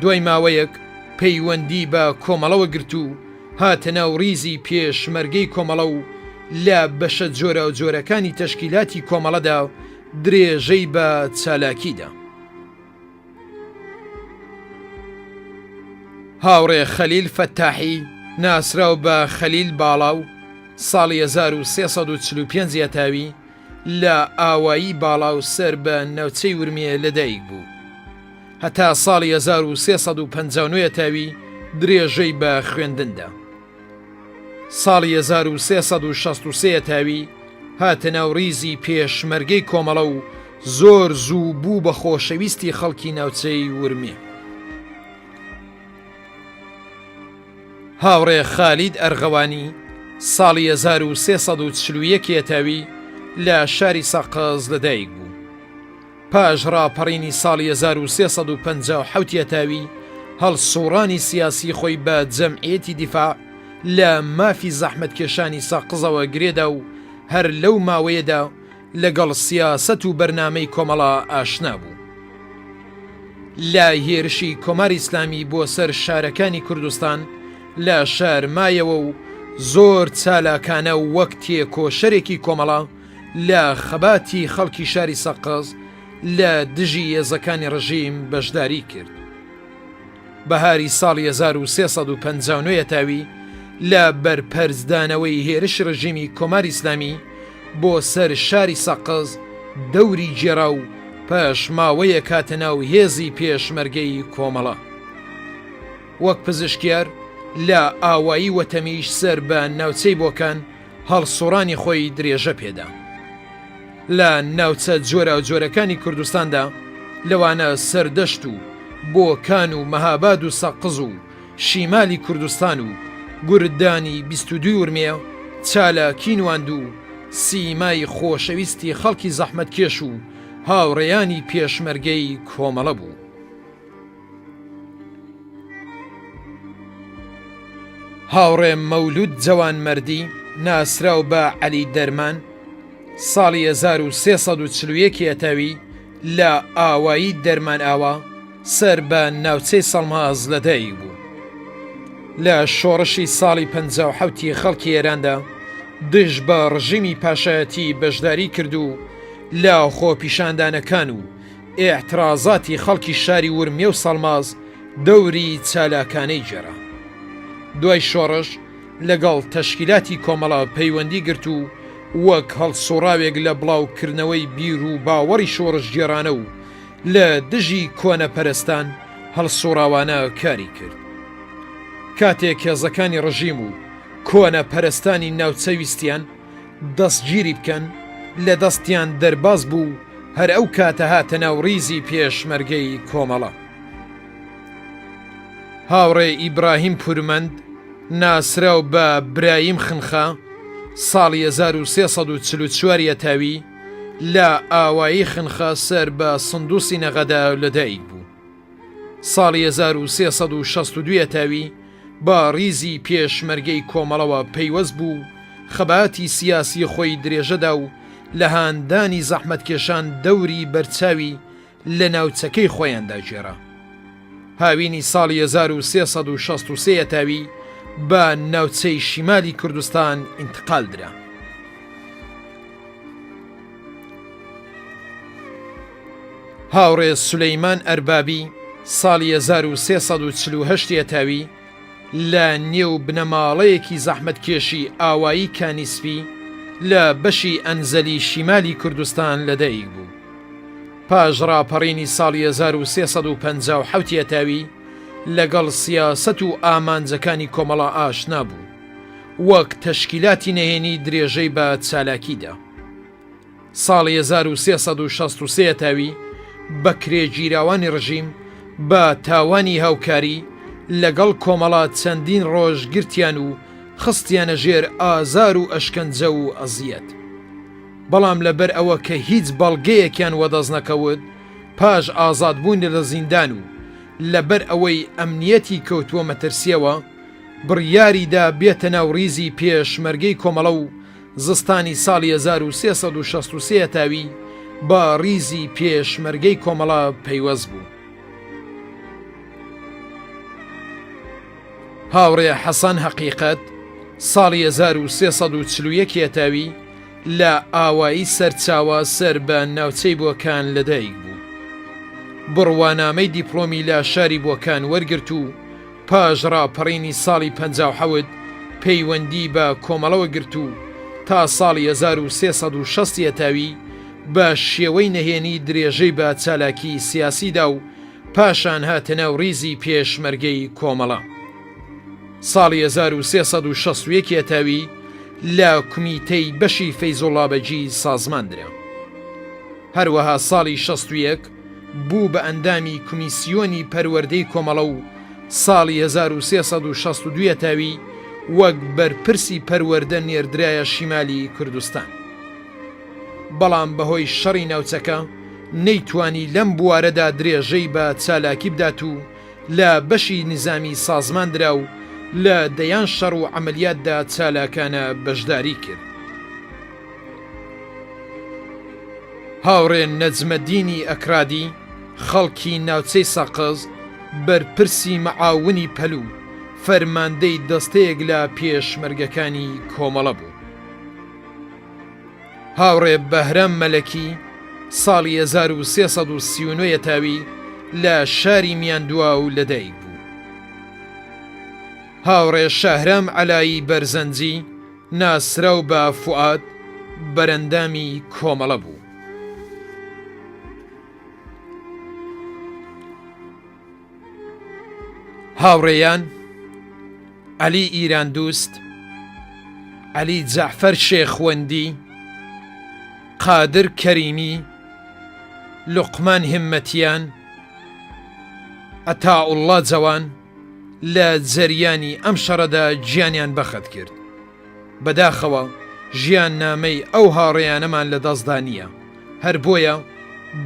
دوای ماوەیەک پەیوەندی بە کۆمەڵەوە گرت و هاتە ناو ڕیزی پێشمەرگەی کۆمەڵە و لە بەشە جۆراوجۆرەکانی تەشکیلاتی کۆمەڵەدا درێژەی بە چالاکی دا. هاوڕێ خەلیل فەتاحی ناسراو بە خەلیل باڵاو ساڵی 1345 یەتاوی لە ئاوایی باڵاو سەر بە ناوچەی ورمێ لەدایک بوو. هەتا ساڵی 1359 یەتاوی درێژەی بە خوێندن دا. ساڵی 1363 یەتاوی هاتە ناو ڕیزی پێشمەرگەی کۆمەڵە و زۆر زوو بوو بە خۆشەویستی خەڵکی ناوچەی ورمێ. هاوڕێ خالید ئەرغەوانی ساڵی 1341 یەتاوی لە شاری سەقز لەدایک بوو. پاش ڕاپەڕینی ساڵی 1357 یەتاوی هەڵسوڕانی سیاسی خۆی بە جەمعیەتی دیفاع لە مافی زەحمەتکێشانی سەقزەوە گرێدا و هەر لەو ماوەیەدا لەگەڵ سیاسەت و بەرنامەی کۆمەڵە ئاشنا بوو. لە هێرشی کۆماری ئیسلامی بۆ سەر شارەکانی کوردستان لە شار مایەوە و زۆر چالاکانە وەک تێکۆشەرێکی کۆمەڵە لە خەباتی خەڵکی شاری سەقز لە دژی هێزەکانی ڕژیم بەشداری کرد. بەهاری ساڵی 1359 یەتاوی لە بەرپەرچدانەوەی هێرشی ڕژیمی کۆماری ئیسلامی بۆ سەر شاری سەقز دەوری گێڕا و پاش ماوەیەک هاتە ناو هێزی پێشمەرگەی کۆمەڵە. وەک پزیشکیار لە ئاوایی وەتەمیش سەر بە ناوچەی بۆکان هەڵسوڕانی خۆی درێژە پێدا. لە ناوچە جۆراوجۆرەکانی کوردستاندا لەوانە سەردەشت و بۆکان و مەهاباد و سەقز و شیمالی کوردستان و گوردانی 22 ورمێ چالاکی نواند و سیمای خۆشەویستی خەڵکی زەحمەتکێش و هاوڕێیانی پێشمەرگەی کۆمەڵە بوو. هاوڕێ مەولود جەوانمەردی ناسراو بە عەلی دەرمان ساڵی 1341 هەتاوی لە ئاوایی دەرمانئاوا سەر بە ناوچەی سەڵماز لەدایک بوو. لە شۆڕشی ساڵی 57 ی خەڵکی ئێراندا دژ بە ڕژیمی پاشایەتی بەشداری کرد و لە خۆپیشاندانەکان و ئیعترازاتی خەڵکی شاری ورمێ و سەڵماس دەوری چالاکانەی گێڕا. دوای شۆڕش لەگەڵ تەشکیلاتی کۆمەڵە پەیوەندی گرت و وەک هەڵسوڕاوێک لە بڵاوکردنەوەی بیر و باوەڕی شۆڕشگێڕانە و لە دژی کۆنەپەرستان هەڵسوڕاوانە کاری کرد. کاتێک هێزەکانی ڕژیم و کۆنەپەرستانی ناوچە ویستیان دەستگیری بکەن، لە دەستیان دەرباز بوو و هەر ئەو کاتە هاتە ناو ڕیزی پێشمەرگەی کۆمەڵە. هاوڕێ ئیبراهیم پورمەند، ناسراو بە برایم خنخە، ساڵی 1344 یەتاوی لە ئاوایی خنخە سەر بە سندوسی نەغەدە لەدایک بوو. ساڵی 1362 یەتاوی بە ڕیزی پێشمەرگەی کۆمەڵەوە پەیوەست بوو و خەباتی سیاسی خۆی درێژەدا و لە هاندانی زەحمەتکێشان دەوری بەرچاوی لە ناوچەکەی خۆیاندا گێڕا. هاوینی ساڵی 1363 یەتاوی بە ناوچەی شیمالی کوردستان ئینتقال درا. هاوڕێ سولەیمان ئەربابی ساڵی 1348 یەتاوی لە نێو بنەماڵەیەکی زەحمەتکێشی ئاوایی کانی سپی لە بەشی ئەنزەلی شیمالی کوردستان لەدایک بوو. پاش ڕاپەڕینی ساڵی 1357 یەتاوی لەگەڵ سیاسەت و ئامانجەکانی کۆمەڵە ئاشنا بوو. وەک تەشکیلاتی نەهێنی درێژەی بە چالاکی دا. ساڵی 1363 هەتاوی بەکرێگیراوانی ڕژیم بە تاوانی هاوکاری لەگەڵ کۆمەڵە چەندین ڕۆژ گرتیان و خستیانە ژێر ئازار و ئەشکەنجە و ئەزیەت. بەڵام لەبەر ئەوە کە هیچ بەڵگەیەکیان وەدەست نەکەوت پاش ئازادبوونی لە زیندان و لەبەر ئەوەی ئەمنیەتی کەوتووە مەترسیەوە بڕیاریدا بێتە ناو ڕیزی پێشمەرگەی کۆمەڵە و. زستانی ساڵی 1363 هەتاوی بە ڕیزی پێشمەرگەی کۆمەڵە پەیوەست بوو. هاوڕێ حەسەن هەقیقەت ساڵی 1341 هەتاوی لە ئاوایی سەرچاوە سەر بە ناوچەی بۆکان لەدایک بوو. بڕوانامەی دیپڵۆمی لە شاری بۆکان وەرگرت و پاش ڕاپەڕینی ساڵی 57 پەیوەندی بە کۆمەڵەوە گرت و تا ساڵی 1360 هەتاوی بە شێوەی نەهێنی درێژەی بە چالاکی سیاسی دا و پاشان هاتە ناو ڕیزی پێشمەرگەی کۆمەڵە. ساڵی 1361 هەتاوی لە کومیتەی بەشی فەیزوڵابەگی سازمان درا. هەروەها ساڵی 61 بوو بە ئەندامی کومیسیۆنی پەروەردەی کۆمەڵە و ساڵی 1362 هەتاوی وەک بەرپرسی پەروەردە نێردرایە شیمالی کوردستان. بەڵام بەهۆی شەڕی ناوچەکە نەیتوانی لەم بوارەدا درێژەی بە چالاکی بدات و لە بەشی نیزامی سازمان درا و لە دەیان شەڕ و عەمەلیاتدا چالاکانە بەشداری کرد. هاوڕێ نەجمەدینی ئەکرادی خەڵکی ناوچەی سەقز، بەرپرسی مەعاونی پەلوو، فەرماندەی دەستەیەک لە پێشمەرگەکانی کۆمەڵە بوو. هاوڕێ بەهرام مەلەکی ساڵی 1339 یەتاوی لە شاری میاندواو لەدایک بوو. هاوڕێ شەهرام عەلایی بەرزەنجی ناسراو بە فوئاد بەرەندامی کۆمەڵە بوو. هاوڕێیان عەلی ئیراندوست، عەلی جەعفەر شێخوەندی، قادر کەریمی، لوقمان هیممەتیان، عەتائوڵڵا جەوان لە جەریانی ئەم شەڕەدا گیانیان بەخت کرد. بەداخەوە ژیاننامەی ئەو هاوڕێیانەمان لە دەستدا نییە، هەر بۆیە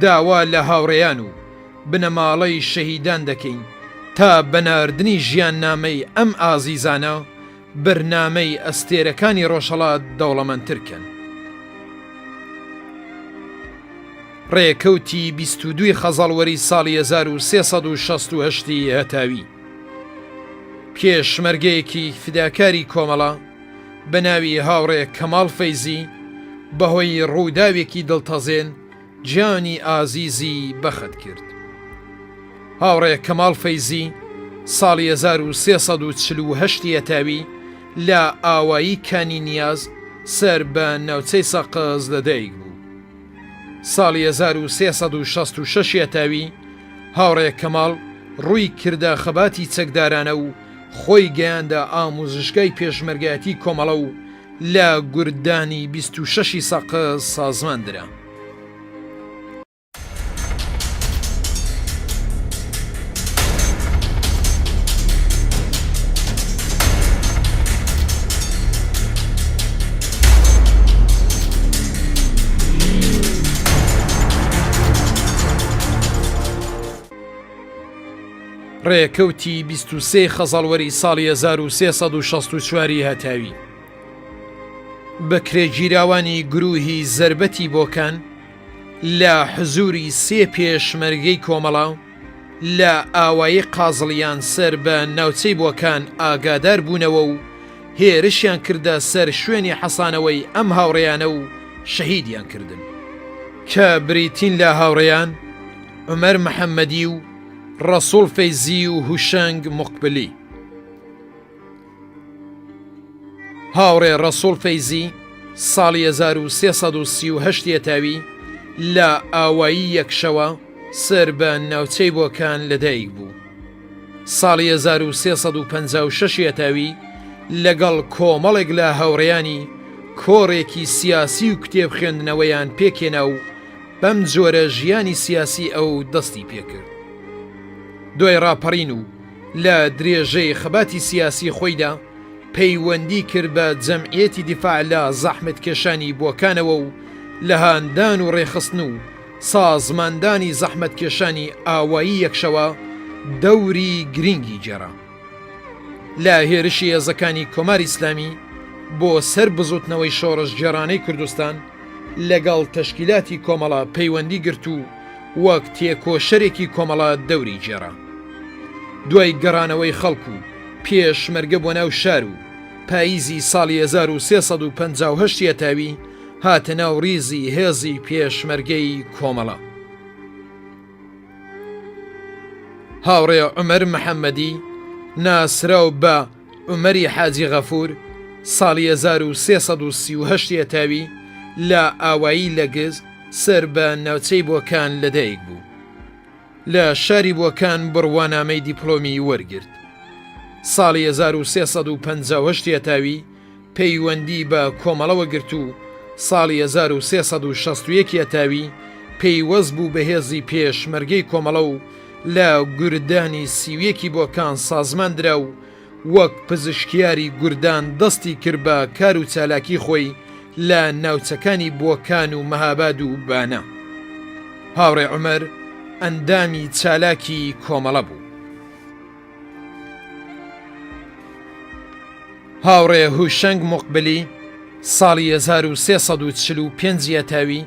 داوا لە هاوڕێیان و بنەماڵەی شەهیدان دەکەین تا بە ناردنی ژیاننامەی ئەم ئازیزانە بەرنامەی ئەستێرەکانی ڕۆژهەڵات دەوڵەمەندتر کەن. ڕێکەوتی 22 خەزەڵوەری ساڵی 1368 ی هەتاوی پێشمەرگەیەکی فیداکاری کۆمەڵە بە ناوی هاوڕێ کەماڵ فەیزی بەهۆی ڕووداوێکی دڵتەزێن گیانی ئازیزی بەخت کرد. هاوڕێ کەماڵ فەیزی ساڵی 1348 هەتاوی لە ئاوایی کانی نیاز سەر بە ناوچەی سەقز لەدایک بوو. ساڵی 1366 هەتاوی هاوڕێ کەماڵ ڕووی کردە خەباتی چەکدارانە و خۆی گەیاندە ئاموزشگای پێشمەرگایەتی کۆمەڵە و لە گوردانی 26 ی سەقز سازمان درا. ڕێکەوتی 23 خەزەڵوەری ساڵی 1364 ی هەتاوی بەکرێگیراوانی گروهی زەربەتی بۆکان لە حزوری سێ پێشمەرگەی کۆمەڵە لە ئاوایی قازڵیان سەر بە ناوچەی بۆکان ئاگادار بوونەوە و هێرشیان کردە سەر شوێنی حەسانەوەی ئەم هاوڕێیانە و شەهیدیان کردن کە بریتین لە هاوڕێیان عومەر محەممەدی و ڕەسوڵ فەیزی و هوشەنگ موقبلی. هاوڕێ ڕەسوڵ فەیزی ساڵی 1338 یەتاوی لە ئاوایی یەکشەوە سەر بە ناوچەی بۆکان لەدایک بوو. ساڵی 1356 یەتاوی لەگەڵ کۆمەڵێک لە هاوڕێیانی کۆڕێکی سیاسی و کتێب خوێندنەوەیان پێکهێنا و بەم جۆرە ژیانی سیاسی ئەو دەستی پێکرد. دوای ڕاپەڕین و لە درێژەی خەباتی سیاسی خۆیدا پەیوەندی کرد بە جەمعیەتی دیفاع لە زەحمەتکێشانی بۆکانەوە و لە هاندان و ڕێکخستن و سازماندانی زەحمەتکێشانی ئاوایی یەکشەوە دەوری گرینگی گێڕا. لە هێرشی هێزەکانی کۆماری ئیسلامی. بۆ سەر بزوتنەوەی شۆڕشگێڕانەی کوردستان لەگەڵ تەشکیلاتی کۆمەڵە پەیوەندی گرت و وەک تێکۆشەرێکی کۆمەڵە دەوری گێڕا. دوای گەڕانەوەی خەڵک و پێشمەرگە بۆ ناو شار و پاییزی ساڵی 1358 هەتاوی هاتە ناو ڕیزی هێزی پێشمەرگەی کۆمەڵە. هاوڕێ عومەر محەممەدی ناسراو بە عومەری حاجی غەفوور ساڵی 1338 هەتاوی لە ئاوایی لەگز سەر بە ناوچەی بۆکان لەدایک بوو. لە شاری بۆکان بڕوانامەی دیپلۆمی وەرگرت. ساڵی 1358 هەتاوی پەیوەندی بە کۆمەڵەوە گرت و ساڵی 1361 هەتاوی پەیوەست بوو بە هێزی پێشمەرگەی کۆمەڵە و لە گوردانی 31 ی بۆکان سازمان درا و وەک پزیشکیاری گوردان دەستی کرد بە کار و چالاکی خۆی لە ناوچەکانی بۆکان و مەهاباد و بانە. هاوڕێ عومەر ئەندامی چالاکی کۆمەڵە بوو. هاوڕێ هوشەنگ موقبلی ساڵی 1345 هەتاوی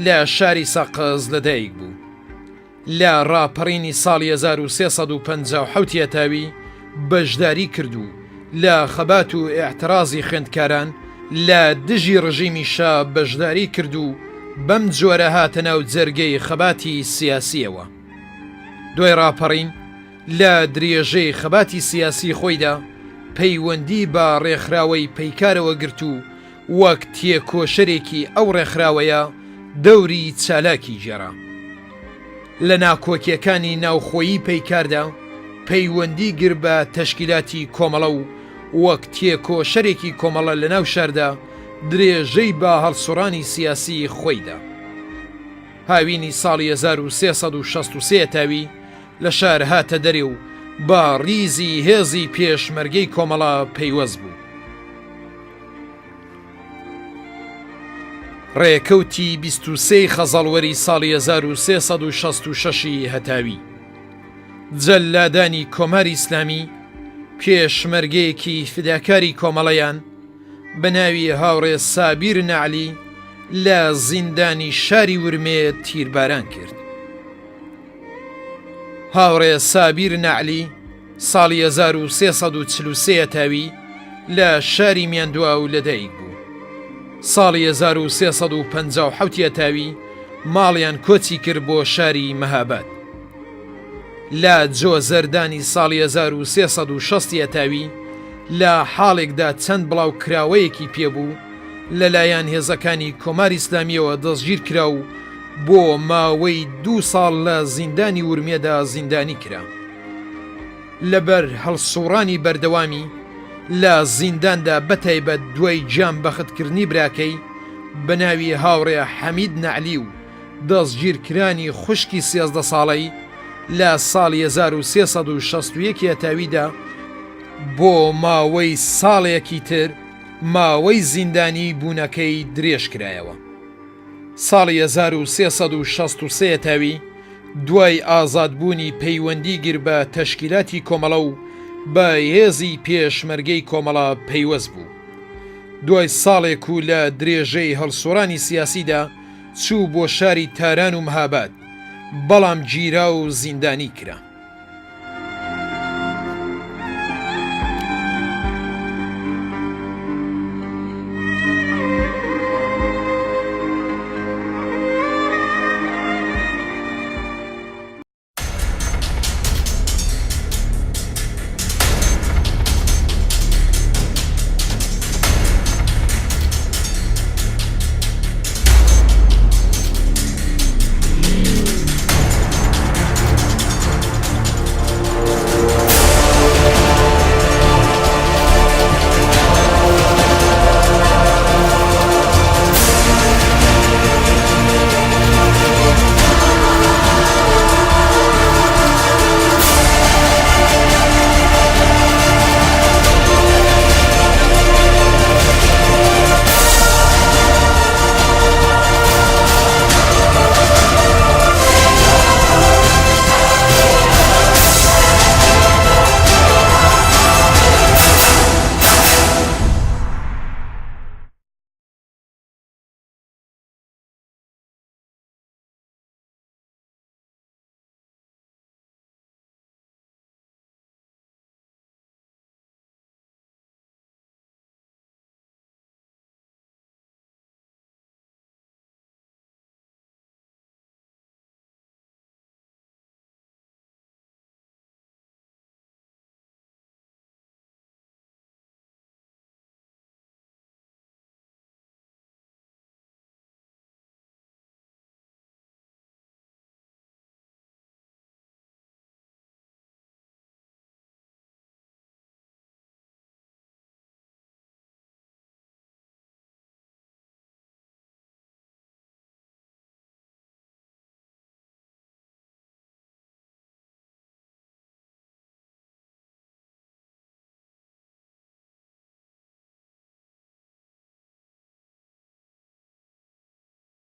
لە شاری سەقز لەدایک بوو. لە ڕاپەڕینی ساڵی 1357 هەتاوی بەشداری کرد و لە خەبات و ئیعترازی خوێندکاران لە دژی ڕژیمی شا بەشداری کرد و بەم جۆرە هاتە ناو جەرگەی خەباتی سیاسییەوە. دوای ڕاپەڕین لە درێژەی خەباتی سیاسی خۆیدا پەیوەندی بە ڕێکخراوەی پەیکارەوە گرت و وەک تێکۆشەرێکی ئەو ڕێکخراوەیە دەوری چالاکی گێڕا. لە ناکۆکیەکانی ناوخۆیی پەیکاردا پەیوەندی گر بە تەشکیلاتی کۆمەڵە و وەک تێکۆشەرێکی کۆمەڵە لە ناو شاردا درێژەی بە هەڵسوڕانی سیاسی خۆی دا. هاوینی ساڵی 1363 هەتاوی لە شار هاتە دەرێ و بە ڕیزی هێزی پێشمەرگەی کۆمەڵە پەیوەست بوو. ڕێکەوتی 23 خەزەڵوەری ساڵی 1366 ی هەتاوی جەلادانی کۆماری ئیسلامی پێشمەرگەیەکی فداکاری کۆمەڵەیان بە ناوی هاوڕێ سابیر نەعلی لە زیندانی شاری ورمێ تیرباران کرد. هاوڕێ سابیر نەعلی ساڵی 1343 هەتاوی لە شاری میاندواو لەدایک بوو. ساڵی 1357 هەتاوی ماڵیان کۆچی کرد بۆ شاری مەهاباد. لە جۆزەردانی ساڵی 1360 هەتاوی لە حاڵێکدا چەند بڵاوکراوەیەکی پێبوو، لەلایەن هێزەکانی کۆماری ئیسلامییەوە دەستگیر کرا و بۆ ماوەی دوو ساڵ لە زیندانی ورمێدا زیندانی کرا. لەبەر هەڵسوڕانی بەردەوامی لە زینداندا بەتایبەت دوای گیان بەختکردنی براکەی بە ناوی هاوڕێ حەمید نەعلی و دەستگیرکرانی خوشکی 13 ساڵەی لە ساڵی 1361 هەتاویدا بۆ ماوەی ساڵێکی تر ماوەی زیندانی بوونەکەی درێژکرایەوە. ساڵی 1363 هەتاوی دوای ئازادبوونی پەیوەندی گر بە تەشکیلاتی کۆمەڵە و بە هێزی پێشمەرگەی کۆمەڵە پەیوەست بوو. دوای ساڵێک و لە درێژەی هەڵسوڕانی سیاسیدا چوو بۆ شاری تاران و مهاباد، بەڵام گیرا و زیندانی کرا.